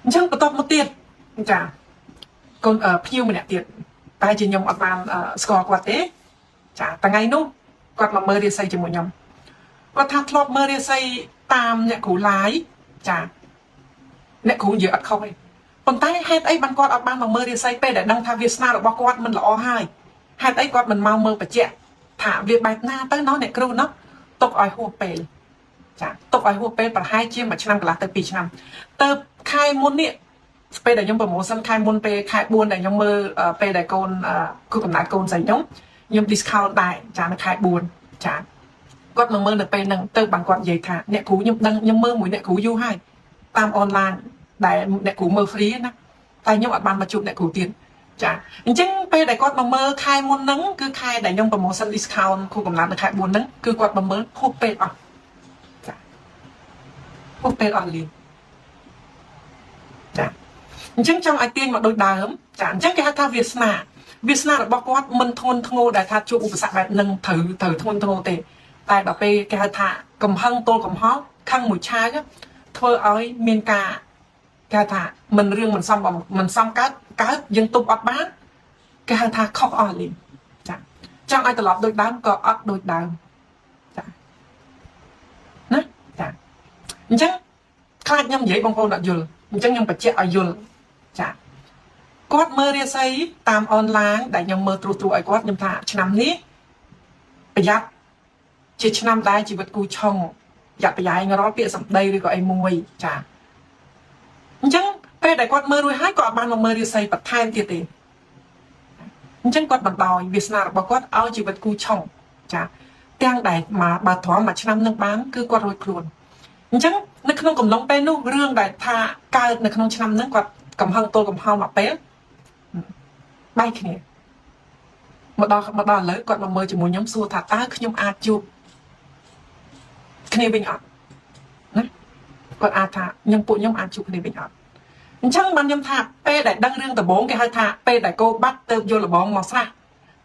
[SPEAKER 1] អញ្ចឹងបន្ទាប់មកទៀតចាកូនភ្ញៀវម្នាក់ទៀតតែជាខ្ញុំអត់បានស្គាល់គាត់ទេចាថ្ងៃនោះគាត់មកមើលរាសីជាមួយខ្ញុំគាត់ថាធ្លាប់មើលរាសីតាមអ្នកគ្រូឡាយចាអ្នកគ្រូនិយាយអត់ខុសទេប៉ុន្តែហេតុអីបានគាត់អត់បានមកមើលរាសីពេលដែលដឹងថាវាសនារបស់គាត់មិនល្អហើយហេតុអីគាត់មិនមកមើលបញ្ជាក់ថាវាបែបណាទៅណោះអ្នកគ្រូណោះទុកឲ្យហួសពេលចាទុកឲ្យហួសពេលប្រហែលជាមួយឆ្នាំកន្លះទៅ2ឆ្នាំទៅខែមុននេះពេលដែលខ្ញុំ promotion ខែមុនពេលខែ4ដែលខ្ញុំមើលពេលដែលកូនគូកំណើតកូនស្រីខ្ញុំខ្ញុំ discount ដែរចានៅខែ4ចាគាត់មកមើលនៅពេលហ្នឹងទៅបានគាត់និយាយថាអ្នកគ្រូខ្ញុំដឹងខ្ញុំមើលមួយអ្នកគ្រូយូរហើយតាមអនឡាញដែលអ្នកគ្រូមើល free ណាតែខ្ញុំអត់បានមកជួបអ្នកគ្រូទៀតចាអញ្ចឹងពេលដែលគាត់មកមើលខែមុនហ្នឹងគឺខែដែលខ្ញុំ promotion discount គ្រូកំណត់នៅខែ4ហ្នឹងគឺគាត់មកមើលហួសពេលអស់ចាហួសពេលអស់លៀនចាអញ្ចឹងចង់ឲ្យទាញមកដូចដើមចាអញ្ចឹងគេហៅថាវាសនាវាសនារបស់គាត់មិនធ្ងន់ធ្ងរដែលថាជួបឧបសគ្គបែបហ្នឹងត្រូវត្រូវធ្ងន់ធ្ងរទេតែដល់ពេលគេហៅថាកំហឹងទល់កំហល់ខឹងមួយឆាវធ្វើឲ្យមានការគេហៅថាមិនរឿងមិនសមមិនសមកើតកើតយើងទប់អត់បានគេហៅថាខុសអស់លីងចាចង់ឲ្យត្រឡប់ដូចដើមក៏អត់ដូចដើមចាណាចាអញ្ចឹងខ្លាចខ្ញុំនិយាយបងប្អូនអត់យល់អញ្ចឹងខ្ញុំបញ្ជាក់ឲ្យយល់ចាគាត់មើលរាសីតាមអនឡាញដែលខ្ញុំមើលត្រួសត្រួសឲ្យគាត់ខ្ញុំថាឆ្នាំនេះប្រយ័ត្នជាឆ្នាំដែលជីវិតគូឆុងយ៉ាប់ប្រយ៉ែងរាល់ពាក្យសម្ដីឬក៏អីមួយចាអញ្ចឹងពេលដែលគាត់មើលរួចហើយក៏អត់បានមកមើលរាសីបន្ថែមទៀតទេអញ្ចឹងគាត់បណ្ដោយវាសនារបស់គាត់ឲ្យជីវិតគូឆុងចាទាំងដែលមកបើទ្រាំមួយឆ្នាំនឹងបានគឺគាត់រួចខ្លួនអញ្ចឹងនៅក្នុងកំឡុងពេលនោះរឿងដែលថាកើតនៅក្នុងឆ្នាំហ្នឹងគាត់កំហឹងទល់កំហល់មកពេលបែកគ្នាមកដល់មកដល់ឥឡូវគាត់មកមើលជាមួយខ្ញុំសួរថាតើខ្ញុំអាចជួបគ្នាវិញអត់ ណាគាត់អាចថាខ្ញុំពួកខ្ញុំអាចជួបគ្នាវិញអត់អញ្ចឹងបានខ្ញុំថាពេលដែលដឹងរឿងដំបូងគេហៅថាពេលដែលគោបាត់ទៅយកលបងមកស្រះ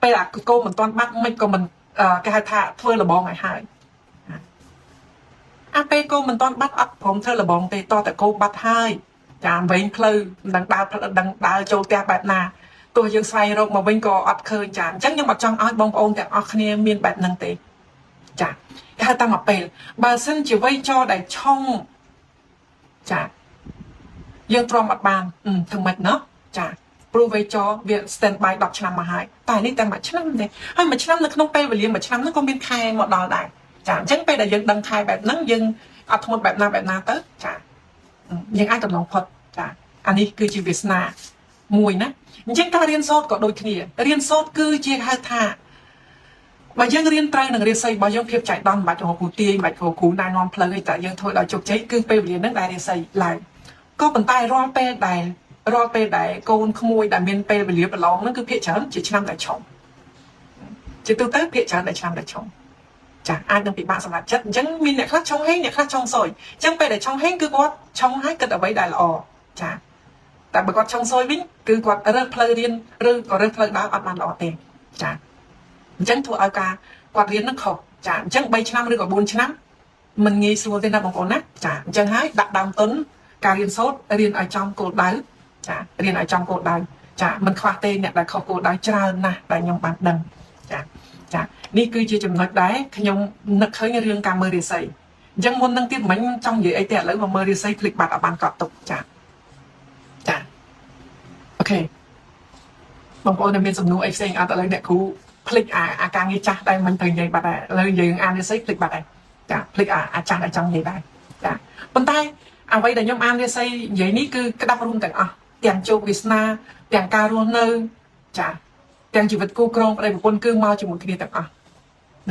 [SPEAKER 1] ពេលអាគោមិនទាន់បាត់មិនក៏មិនគេហៅថាធ្វើលបងឲ្យហើយអាពេលគោមិនទាន់បាត់អត់ព្រមធ្វើលបងទេតតែគោបាត់ហើយចាវែងផ្លូវមិនដឹងដើរដឹងដើរចូលផ្ទះបែបណាទោះយើងស្វែងរកមកវិញក៏អត់ឃើញចាអញ្ចឹងខ្ញុំអត់ចង់ឲ្យបងប្អូនទាំងអស់គ្នាមានបែបហ្នឹងទេចាគេហៅតាមមកពេលបើសិនជាវ័យចដែលឆុងចាយើងទ្រាំអត់បានធ្វើម៉េចណោះចាព្រោះវ័យចវា stand by 10ឆ្នាំមកហើយតែនេះតែមួយឆ្នាំទេហើយមួយឆ្នាំនៅក្នុងពេលវេលាមួយឆ្នាំហ្នឹងក៏មានខែមកដល់ដែរចាអញ្ចឹងពេលដែលយើងដឹងខែបែបហ្នឹងយើងអត់ធ្មត់បែបណាបែបណាទៅចាយើងអាចតំឡងផុតចាអានេះគឺជាវាសនាមួយណាអញ្ចឹងការរៀនសូត្រក៏ដូចគ្នារៀនសូត្រគឺជាហៅថាបើយើងរៀនត្រូវនឹងរាសីរបស់យើងភាពចៃដន្យមិនបាច់រកគ្រូទាយមិនបាច់រកគ្រូណែនាំផ្លូវអីតែយើងធ្វើដល់ជោគជ័យគឺពេលវេលាហ្នឹងដែលរាសីឡើងក៏ប៉ុន្តែរាល់ពេលដែលកូនក្មួយដែលមានពេលវេលាប្រឡងហ្នឹងគឺភាគច្រើនជាឆ្នាំដែលឆុងជាទូទៅភាគច្រើនដែលឆ្នាំដែលឆុងចាអាចនឹងពិបាកសម្រាប់ចិត្តអញ្ចឹងមានអ្នកខ្លះឆុងហេងអ្នកខ្លះឆុងសុយអញ្ចឹងពេលដែលឆុងហេងគឺគាត់ឆុងហើយគិតអ្វីដែលល្អចាតែបើគាត់ឆុងសុយវិញគឺគាត់រើសផ្លូវរៀនឬក៏រើសផ្លូវដើរអត់បានល្អទេចាអញ្ចឹងធ្វើឲ្យការគាត់រៀននឹងខុសចាអញ្ចឹង3ឆ្នាំឬក៏4ឆ្នាំមិនងាយស្រួលទេណាបងប្អូនណាចាអញ្ចឹងហើយដាក់ដើមទុនការរៀនសូត្ររៀនឲ្យចំគោលដៅចារៀនឲ្យចំគោលដៅចាមិនខ្វះទេអ្នកដែលខុសគោលដៅច្រើនណាស់ដែលខ្ញុំបានដឹងចាចានេះគឺជាចំណុចដែរខ្ញុំនឹកឃើញរឿងការមើលរាសីអញ្ចឹងមុននឹងទៀតមិញចង់និយាយអីទេឥឡូវមកមើលរាសីភ្លេចបាត់អត់បានកត់ទុកចាចា OK បងប្អូនដែលមានសំណួរអីផ្សេងអត់ឥឡូវអ្នកគ្រូភ្លេចអាអាការងារចាស់ដែលមិនត្រូវនិយាយបាត់ដែរឥឡូវយើងអានរាសីភ្លេចបាត់ហើយចាភ្លេចអាអាចាស់ដែលចង់និយាយដែរចាប៉ុន្តែអ្វីដែលខ្ញុំអានរាសីនិយាយនេះគឺក្តាប់រួមទាំងអស់ទាំងជោគវាសនាទាំងការរស់នៅចាទាំងជីវិតគូក្រងប្តីប្រពន្ធគឺមកជាមួយគ្នាទាំងអស់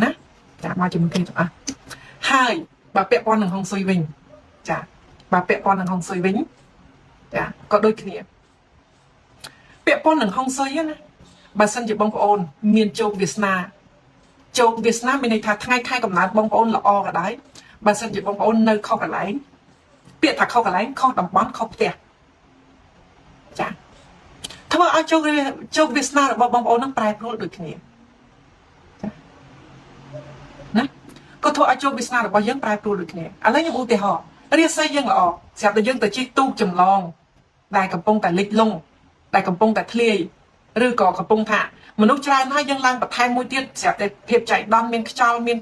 [SPEAKER 1] ណាចាមកជាមួយគ្នាទាំងអស់ហើយបើពាក់ព័ន្ធនឹងហុងស៊ុយវិញចាបើពាក់ព័ន្ធនឹងហុងស៊ុយវិញចាក៏ដូចគ្នាពាក់ព័ន្ធនឹងហុងស៊ុយណាបើសិនជាបងប្អូនមានជោគវាសនាជោគវាសនាមានន័យថាថ្ងៃខែកំណើតបងប្អូនល្អក៏ដោយបើសិនជាបងប្អូននៅខុសកន្លែងពាក្យថាខុសកន្លែងខុសតំបន់ខុសផ្ទះចាធ្វើឲ្យជោគវាសនារបស់បងប្អូននឹងប្រែប្រួលដូចគ្នាចាណាក៏ធ្វើឲ្យជោគវាសនារបស់យើងប្រែប្រួលដូចគ្នាឥឡូវខ្ញុំឧទាហរណ៍រាសីយើងល្អស្រាប់តែយើងទៅជិះទូកចម្លងដែលកំពុងតែលិចលង់ដែលកំពុងតែធ្លាយឬក៏កំពុងថាមនុស្សច្រើនហើយយើងឡើងបន្ថែមមួយទៀតស្រាប់តែភាពចៃដន្យមានខ្យល់មាន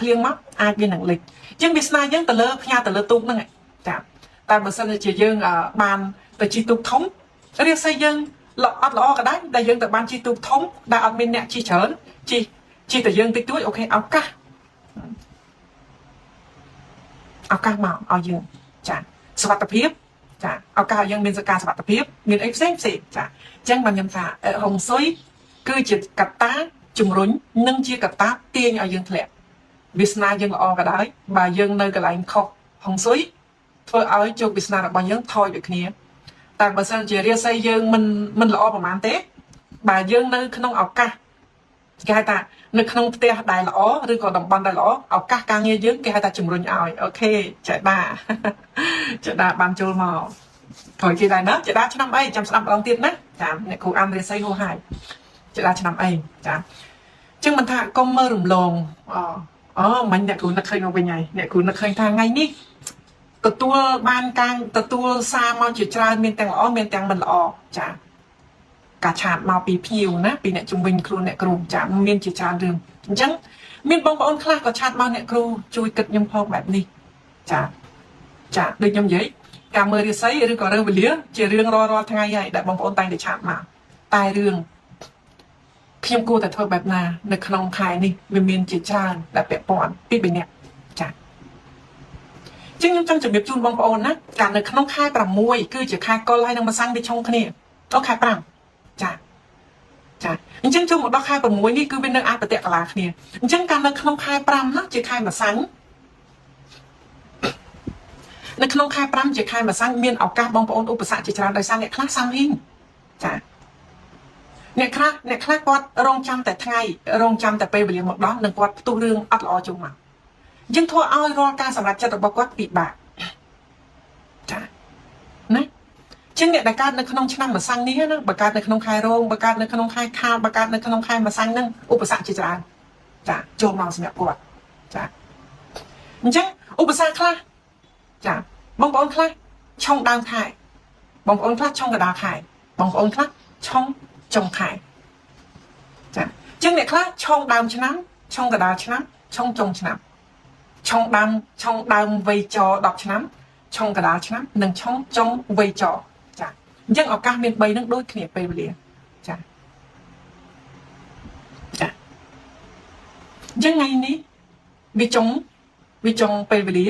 [SPEAKER 1] ភ្លៀងមកអាចវានឹងលិចអញ្ចឹងវាសនាយើងទៅលើផ្ញើទៅលើទូកហ្នឹងចាតែបើសិនជាយើងបានទៅជិះទូកធំរាសីយើងអត់ល្អក៏ដែរតែយើងទៅបានជិះទូកធំដែលអត់មានអ្នកជិះច្រើនជិះជិះតែយើងតិចតួច OK ឱកាសមកឲ្យយើងចាសុវត្ថិភាពចាឱកាសឲ្យយើងមានសការសុវត្ថិភាពមានអីផ្សេងផ្សេងចាអញ្ចឹងបានខ្ញុំថាហុងស៊ុយគឺជាកត្តាជំរុញនិងជាកត្តាទាញឲ្យយើងធ្លាក់វាសនាយើងល្អក៏ដោយបើយើងនៅកន្លែងខុសហុងស៊ុយធ្វើឲ្យជោគវាសនារបស់យើងថយដូចគ្នាតែបើសិនជារាសីយើងមិនល្អប្រហែលទេបើយើងនៅក្នុងឱកាសគេហៅថានៅក្នុងផ្ទះដែលល្អឬក៏តំបន់ដែលល្អឱកាសការងារយើងគេហៅថាជំរុញឲ្យ OK ចេដាចេដាបានចូលមកក្រោយគេដែរណាចេដាឆ្នាំអីចាំស្ដាប់ម្ដងទៀតណាចាំអ្នកគ្រូអានរាសីហោហាយចេដាឆ្នាំអីចាចឹងមិនថាកុំមើលរំលងអូអូមិញអ្នកគ្រូនឹកឃើញមកវិញហើយអ្នកគ្រូនឹកឃើញថាថ្ងៃនេះទទួលបានការទទួលសារមកជាច្រើនមានទាំងល្អមានទាំងមិនល្អចាការ chat មកពីភ្ញៀវណាពីអ្នកជំនាញខ្លួនអ្នកគ្រូចាមានជាច្រើនរឿងអញ្ចឹងមានបងប្អូនខ្លះក៏ chat មកអ្នកគ្រូជួយគិតខ្ញុំផងបែបនេះចាចាដូចខ្ញុំនិយាយការមើលរាសីឬក៏រើសវេលាជារឿងរាល់រាល់ថ្ងៃហើយដែលបងប្អូនតែងតែ chat មកតែរឿងខ្ញុំគួរតែធ្វើបែបណានៅក្នុងខែនេះវាមានជាច្រើនដែលពាក់ព័ន្ធពី3នាក់ចាជាងខ្ញុំចង់ជម្រាបជូនបងប្អូនណាកាលនៅក្នុងខែ6គឺជាខែកុលហើយនឹងម្សាញ់វាឆុងគ្នាអូខែ5ចាចាអញ្ចឹងចូលមកដល់ខែ6នេះគឺវានៅអាចប្រតិកលាគ្នាអញ្ចឹងកាលនៅក្នុងខែ5ណាជាខែម្សាញ់នៅក្នុងខែ5ជាខែម្សាញ់មានឱកាសបងប្អូនឧបសគ្គជាច្រើនដោយសារអ្នកខ្លះសាំហ៊ីងចាអ្នកខ្លះគាត់រងចាំតែថ្ងៃរងចាំតែពេលវេលាមកដល់នឹងគាត់ផ្ទុះរឿងអត់ល្អជុំមក យើងធ្វើឲ្យរាល់ការសម្រេចចិត្តរបស់គាត់ពិបាកចាណាជាងអ្នកដែលកើតនៅក្នុងឆ្នាំម្សាំងនេះណាបើកើតនៅក្នុងខែរោងបើកើតនៅក្នុងខែខាលបើកើតនៅក្នុងខែម្សាំងហ្នឹងឧបសគ្គជាច្រើនចាចូលមកសម្រាប់គាត់ចាអញ្ចឹងឧបសគ្គខ្លះចាបងប្អូនខ្លះឆុងដើមខែបងប្អូនខ្លះឆុងកណ្ដាលខែបងប្អូនខ្លះឆុងចុងខែចាអញ្ចឹងអ្នកខ្លះឆុងដើមឆ្នាំឆុងកណ្ដាលឆ្នាំឆុងចុងឆ្នាំឆុងដើមឆុងដើមវ័យច10ឆ្នាំឆុងកណ្ដាលឆ្នាំនិងឆុងចុងវ័យចចាអញ្ចឹងឱកាសមាន3នឹងដូចគ្នាពេលវេលាចាចាអញ្ចឹងថ្ងៃនេះវាចុងពេលវេលា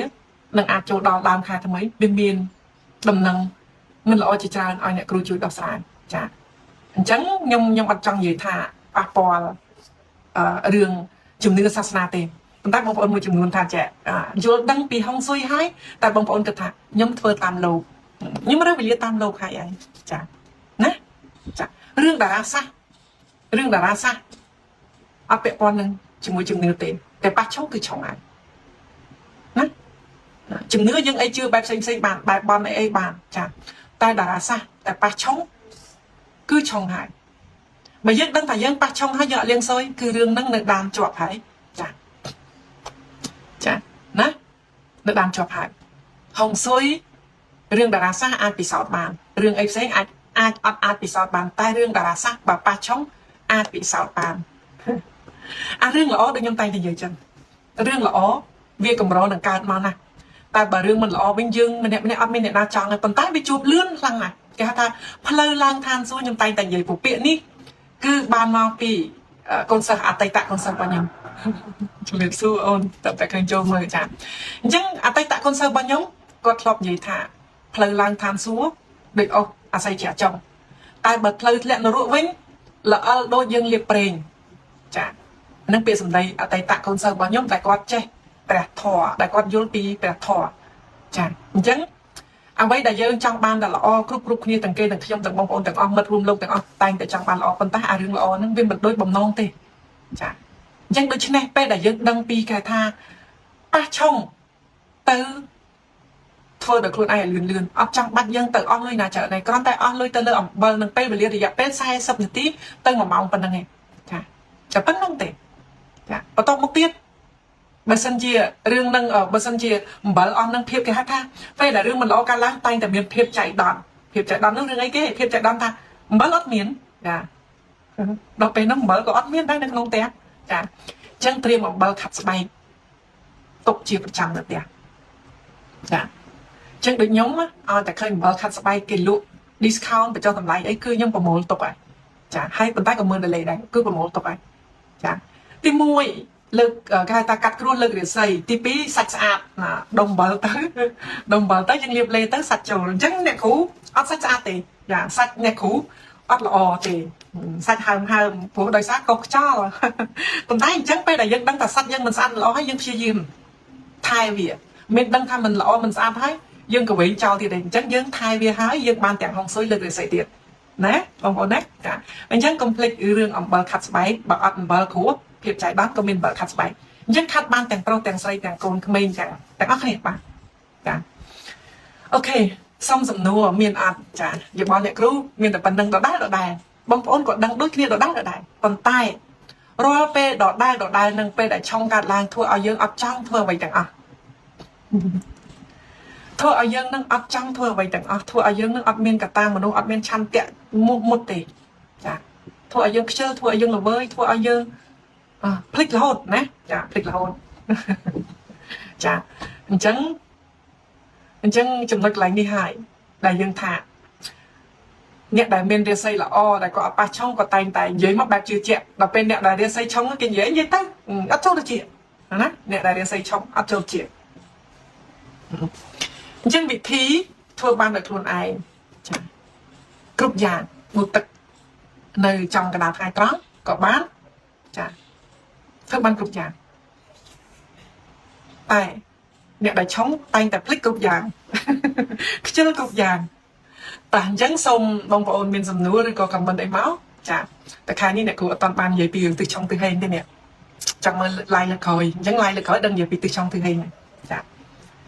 [SPEAKER 1] នឹងអាចចូលដល់ដើមខែថ្មីវាមានដំណឹងមិនល្អជាច្រើនឲ្យអ្នកគ្រូជួយដោះស្រាយចាអញ្ចឹងខ្ញុំខ្ញុំអត់ចង់និយាយថាប៉ះពាល់អឺរឿងជំនឿសាសនាទេប៉ុន្តែបងប្អូនមួយចំនួនថាចេះយល់ដឹងពីហុងស៊ុយហើយតែបងប្អូនគិតថាខ្ញុំធ្វើតាមលោកខ្ញុំរើសវេលាតាមលោកហើយឯងចាណាចារឿងតារាសាស្ត្ររឿងតារាសាស្ត្រអត់ពាក់ព័ន្ធនឹងជាមួយជំនឿទេតែប៉ះឆុងគឺឆុងហើយណាជំនឿយើងអីជឿបែបផ្សេងផ្សេងបានបែបបន់អីអីបានចាតែតារាសាស្ត្រតែប៉ះឆុងគឺឆុងហើយបើយើងដឹងថាយើងប៉ះឆុងហើយយើងអត់លៀងសុយគឺរឿងហ្នឹងនៅដើមជាប់ហើយចាចាណានៅដើមជាប់ហើយហុងស៊ុយរឿងតារាសាស្ត្រអាចពិសោធន៍បានរឿងអីផ្សេងអាចអាចអត់អាចពិសោធន៍បានតែរឿងតារាសាស្ត្របើប៉ះឆុងអាចពិសោធន៍បានអារឿងល្អដូចខ្ញុំតែងតែនិយាយចឹងរឿងល្អវាកម្រនឹងកើតមកណាស់តែបើរឿងមិនល្អវិញយើងម្នាក់ម្នាក់អត់មានអ្នកណាចង់ទេប៉ុន្តែវាជួបលឿនខ្លាំងណាស់គេហៅថាផ្លូវឡើងឋានសួគ៌ខ្ញុំតែងតែនិយាយពពាក្យនេះគឺបានមកពីកូនសិស្សអតីតកូនសិស្សរបស់ខ្ញុំជំរាបសួរអូនតែតែឃើញចូលមើលចាអញ្ចឹងអតីតកូនសិស្សរបស់ខ្ញុំគាត់ធ្លាប់និយាយថាផ្លូវឡើងឋានសួគ៌ដូចអស់អាស័យជាចុងតែបើផ្លូវធ្លាក់នរកវិញល្អិលដូចយើងលាបប្រេងចានឹងពាក្យសម្ដីអតីតកូនសិស្សរបស់ខ្ញុំតែគាត់ចេះព្រះធម៌ដែលគាត់យល់ពីព្រះធម៌ចាអញ្ចឹងអ្វីដែលយើងចង់បានតែល្អគ្រប់គ្រប់គ្នាទាំងគេទាំងខ្ញុំទាំងបងប្អូនទាំងអស់មិត្តរួមលោកទាំងអស់តែងតែចង់បានល្អប៉ុន្តែអារឿងល្អហ្នឹងវាមិនដូចបំណងទេចាអញ្ចឹងដូច្នេះពេលដែលយើងដឹងពីគេថាប៉ះឆុងទៅធ្វើដោយខ្លួនឯងឲ្យលឿនលឿនអត់ចង់បាច់យើងទៅអស់លុយណាច្រើនទេគ្រាន់តែអស់លុយទៅលើអំបិលនឹងពេលវេលារយៈពេល40នាទីទៅ1ម៉ោងប៉ុណ្្នឹងឯងចាតែប៉ុណ្្នឹងទេចាបន្តមកទៀតបើសិនជារឿងនឹងបើសិនជាអំបិលអស់នឹងភាពគេហៅថាពេលដែលរឿងមិនល្អកើតឡើងតែងតែមានភាពចៃដន្យភាពចៃដន្យនោះរឿងអីគេភាពចៃដន្យថាអំបិលអត់មានចាដល់ពេលហ្នឹងអំបិលក៏អត់មានដែរនៅក្នុងផ្ទះចាអញ្ចឹងត្រៀមអំបិលខាត់ស្បែកទុកជាប្រចាំនៅផ្ទះចាអញ្ចឹងដូចខ្ញុំឲ្យតែឃើញអំបិលខាត់ស្បែកគេលក់ discount បញ្ចុះតម្លៃអីគឺខ្ញុំប្រមូលទុកហើយចាហើយប៉ុន្តែក៏មើលដលេដែរគឺប្រមូលទុកហើយចាទី1លើកគេហៅថាកាត់គ្រោះលើករាសីទី2សាច់ស្អាតណាដុំអំបិលទៅដុំអំបិលទៅយើងលាបលេទៅសាច់ចូលអញ្ចឹងអ្នកគ្រូអត់សាច់ស្អាតទេចាសាច់អ្នកគ្រូអត់ល្អទេសាច់ហើមហើមព្រោះដោយសារកុសខ្យល់ប៉ុន្តែអញ្ចឹងពេលដែលយើងដឹងថាសាច់យើងមិនស្អាតល្អហើយយើងព្យាយាមថែវាមានដឹងថាមិនល្អមិនស្អាតហើយយើងក៏វិញចោលទៀតដែរអញ្ចឹងយើងថែវាហើយយើងបានទាំងហុងស៊ុយលើករាសីទៀតណាបងប្អូនណាចាអញ្ចឹងកុំភ្លេចរឿងអំបិលខាត់ស្បែកបើអត់អំបិលគ្រួភាពចៃដន្យក៏មានអំបិលខាត់ស្បែកអញ្ចឹងខាត់បានទាំងប្រុសទាំងស្រីទាំងកូនក្មេងទាំងទាំងអស់គ្នាបាទចាOK សុំសំណួរមានអត់ចាយោបល់អ្នកគ្រូមានតែប៉ុណ្្នឹងដដែលដដែលបងប្អូនក៏ដឹងដូចគ្នាដដែលដដែលប៉ុន្តែរាល់ពេលដដែលដដែលនឹងពេលដែលឆុងកើតឡើងធ្វើឲ្យយើងអត់ចង់ធ្វើអ្វីទាំងអស់ធ្វើឲ្យយើងនឹងអត់ចង់ធ្វើអ្វីទាំងអស់ធ្វើឲ្យយើងនឹងអត់មានកតាមនុស្សអត់មានឆន្ទៈមោះមុតទេចាធ្វើឲ្យយើងខ្ជិលធ្វើឲ្យយើងល្វើយធ្វើឲ្យយើងភ្លេចរហូតណាចាភ្លេចរហូតចាអញ្ចឹងអញ្ចឹងចំណុចកន្លែងនេះហើយដែលយើងថាអ្នកដែលមានរាសីល្អដែលគាត់អត់ប៉ះឆុងក៏តែងតែនិយាយមកបែបជឿជាក់ដល់ពេលអ្នកដែលរាសីឆុងគេនិយាយនិយាយទៅអត់ចូលទៅជាណាអ្នកដែលរាសីឆុងអត់ចូលជាអញ្ចឹងវិធីធ្វើបានដោយខ្លួនឯងចាគ្រប់យ៉ាងងូតទឹកនៅចំកណ្ដាលថ្ងៃត្រង់ក៏បានចាធ្វើបានគ្រប់យ៉ាងតែអ្នកដែលឆុងតែងតែភ្លេចគ្រប់យ៉ាងខ្ជិលគ្រប់យ៉ាងតោះអញ្ចឹងសូមបងប្អូនមានសំណួរឬក៏ comment អីមកចាតែខែនេះអ្នកគ្រូអត់តាន់បាននិយាយពីរឿងទិសឆុងទិសហេងទេនេះ ចង់មើល live លើកក្រោយអញ្ចឹង live លើកក្រោយដឹងនិយាយពីទិសចង់ទិសហេងចា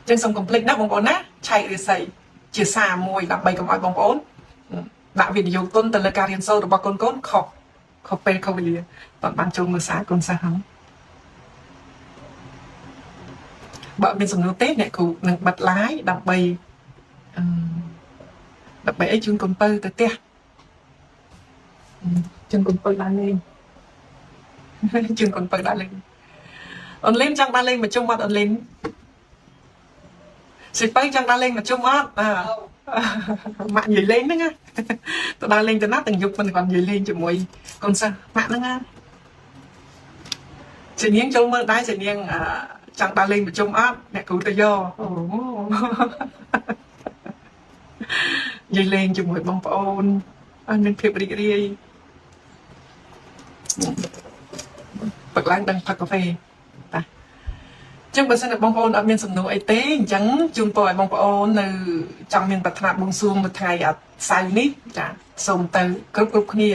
[SPEAKER 1] អញ្ចឹងសូមកុំភ្លេចណាបងប្អូនណាឆែករាសីជាសារមួយដើម្បីកុំឲ្យបងប្អូនដាក់វិនិយោគទុនទៅលើការរៀនសូត្ររបស់កូនកូនខុសខុសពេលខុសវេលាតបានចូលមើលសារកូនសិស្សហ្នឹងបើអត់មានសំណួរទេអ្នកគ្រូនឹងបិទ live ដើម្បីអឺដើម្បីអីជូនកូនពៅទៅផ្ទះជូនកូនពៅដើរលេង ជូនកូនពៅដើរលេងអូនលីនចង់ដើរលេងមកជុំអត់អូនលីនសិពៅចង់ដើរលេងមកជុំអត់អើម៉ាក់និយាយលេងហ្នឹងណាទៅដើរលេងទៅណាទាំងយប់មិនគាត់និយាយលេងជាមួយកូនសិស្សម៉ាក់ហ្នឹងណាជានាងចូលមើលដែរជានាងអឺចង់ដើរលេងប្រជុំអត់អ្នកគ្រូទៅយកអូនិយាយលេងជាមួយបងប្អូនឲ្យមានភាពរីករាយពឹកឡើងដឹងផឹកកាហ្វេតាចឹងបើសិនជាបងប្អូនអត់មានសំណួរអីទេអញ្ចឹងជូនពរឲ្យបងប្អូននៅចង់មានប្រាថ្នាបួងសួងនៅថ្ងៃអសៅរ៍នេះចាសូមទៅគ្រប់គ្រប់គ្នា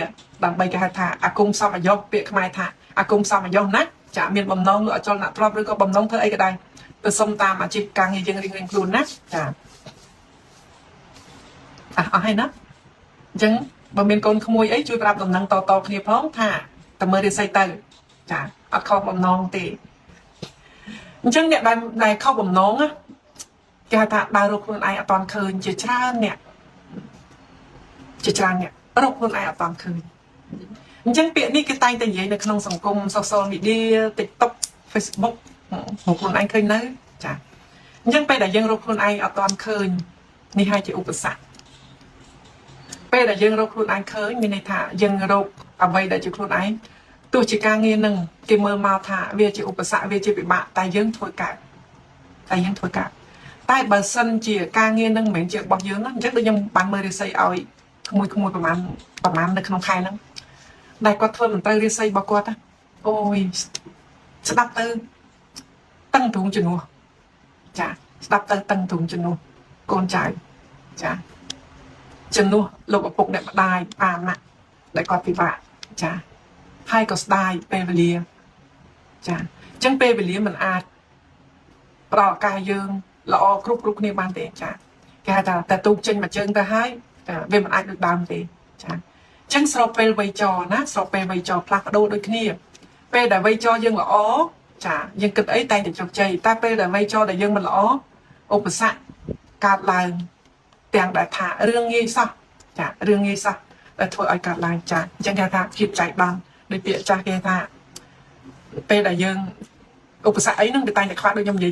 [SPEAKER 1] ដើម្បីគេហៅថាអាគមសមអាយុពាក្យខ្មែរថាអាគមសមអាយុណាចាមានបំណងលក់អចលនទ្រព្យឬក៏បំណងធ្វើអីក៏ដោយទៅសុំតាមអាជីពការងារយើងរៀងៗខ្លួនណាចាអះអស់ហើយណាអញ្ចឹងបើមានកូនក្មួយអីជួយប្រាប់ដំណឹងតៗគ្នាផងថាតើមើលរាសីទៅចាអត់ខុសបំណងទេអញ្ចឹងអ្នកដែលដែលខុសបំណងណាគេហៅថាដើររកខ្លួនឯងអត់តាន់ឃើញជាច្រើនអ្នកជាច្រើនអ្នករកខ្លួនឯងអត់តាន់ឃើញអញ្ចឹងពាក្យនេះគេតែងតែនិយាយនៅក្នុងសង្គម social media TikTok Facebook រកខ្លួនឯងឃើញនៅចាអញ្ចឹងពេលដែលយើងរកខ្លួនឯងអត់តាន់ឃើញនេះហើយជាឧបសគ្គពេលដែលយើងរកខ្លួនឯងឃើញមានន័យថាយើងរកអ្វីដែលជាខ្លួនឯងទោះជាការងារនឹងគេមើលមកថាវាជាឧបសគ្គវាជាពិបាកតែយើងធ្វើកើតតែយើងធ្វើកើតតែបើសិនជាការងារនឹងមិនមែនជារបស់យើងណាអញ្ចឹងដូចខ្ញុំបានមើលរាសីឲ្យក្មួយក្មួយប្រហែលប្រហែលនៅក្នុងខែហ្នឹងដែលគាត់ធ្វើមិនត្រូវរាសីរបស់គាត់ណាអូយស្ដាប់ទៅតឹងទ្រូងជំនួសចាស្ដាប់ទៅតឹងទ្រូងជំនួសកូនចៅចាជំនួសលោកឪពុកអ្នកម្ដាយប៉ាម៉ាក់ដែលគាត់ពិបាកចាហើយក៏ស្ដាយពេលវេលាចាអញ្ចឹងពេលវេលាมันអាចផ្ដល់ឱកាសយើងល្អគ្រប់គ្រប់គ្នាបានទេចាគេហៅថាតែទូកចេញមួយជើងទៅហើយចាវាមិនអាចដូចដើមទេចាអញ្ចឹងស្របពេលវ័យចណាស្របពេលវ័យចផ្លាស់ប្ដូរដូចគ្នាពេលដែលវ័យចយើងល្អចាយើងគិតអីតែងតែជោគជ័យតែពេលដែលវ័យចដែលយើងមិនល្អឧបសគ្គកើតឡើងទាំងដែលថារឿងងាយសោះចារឿងងាយសោះដែលធ្វើឲ្យកើតឡើងចាអញ្ចឹងគេថាភាពចៃដន្យដោយពាក្យចាស់គេថាពេលដែលយើងឧបសគ្គអីហ្នឹងវាតែងតែខ្វះដូចខ្ញុំនិយាយ។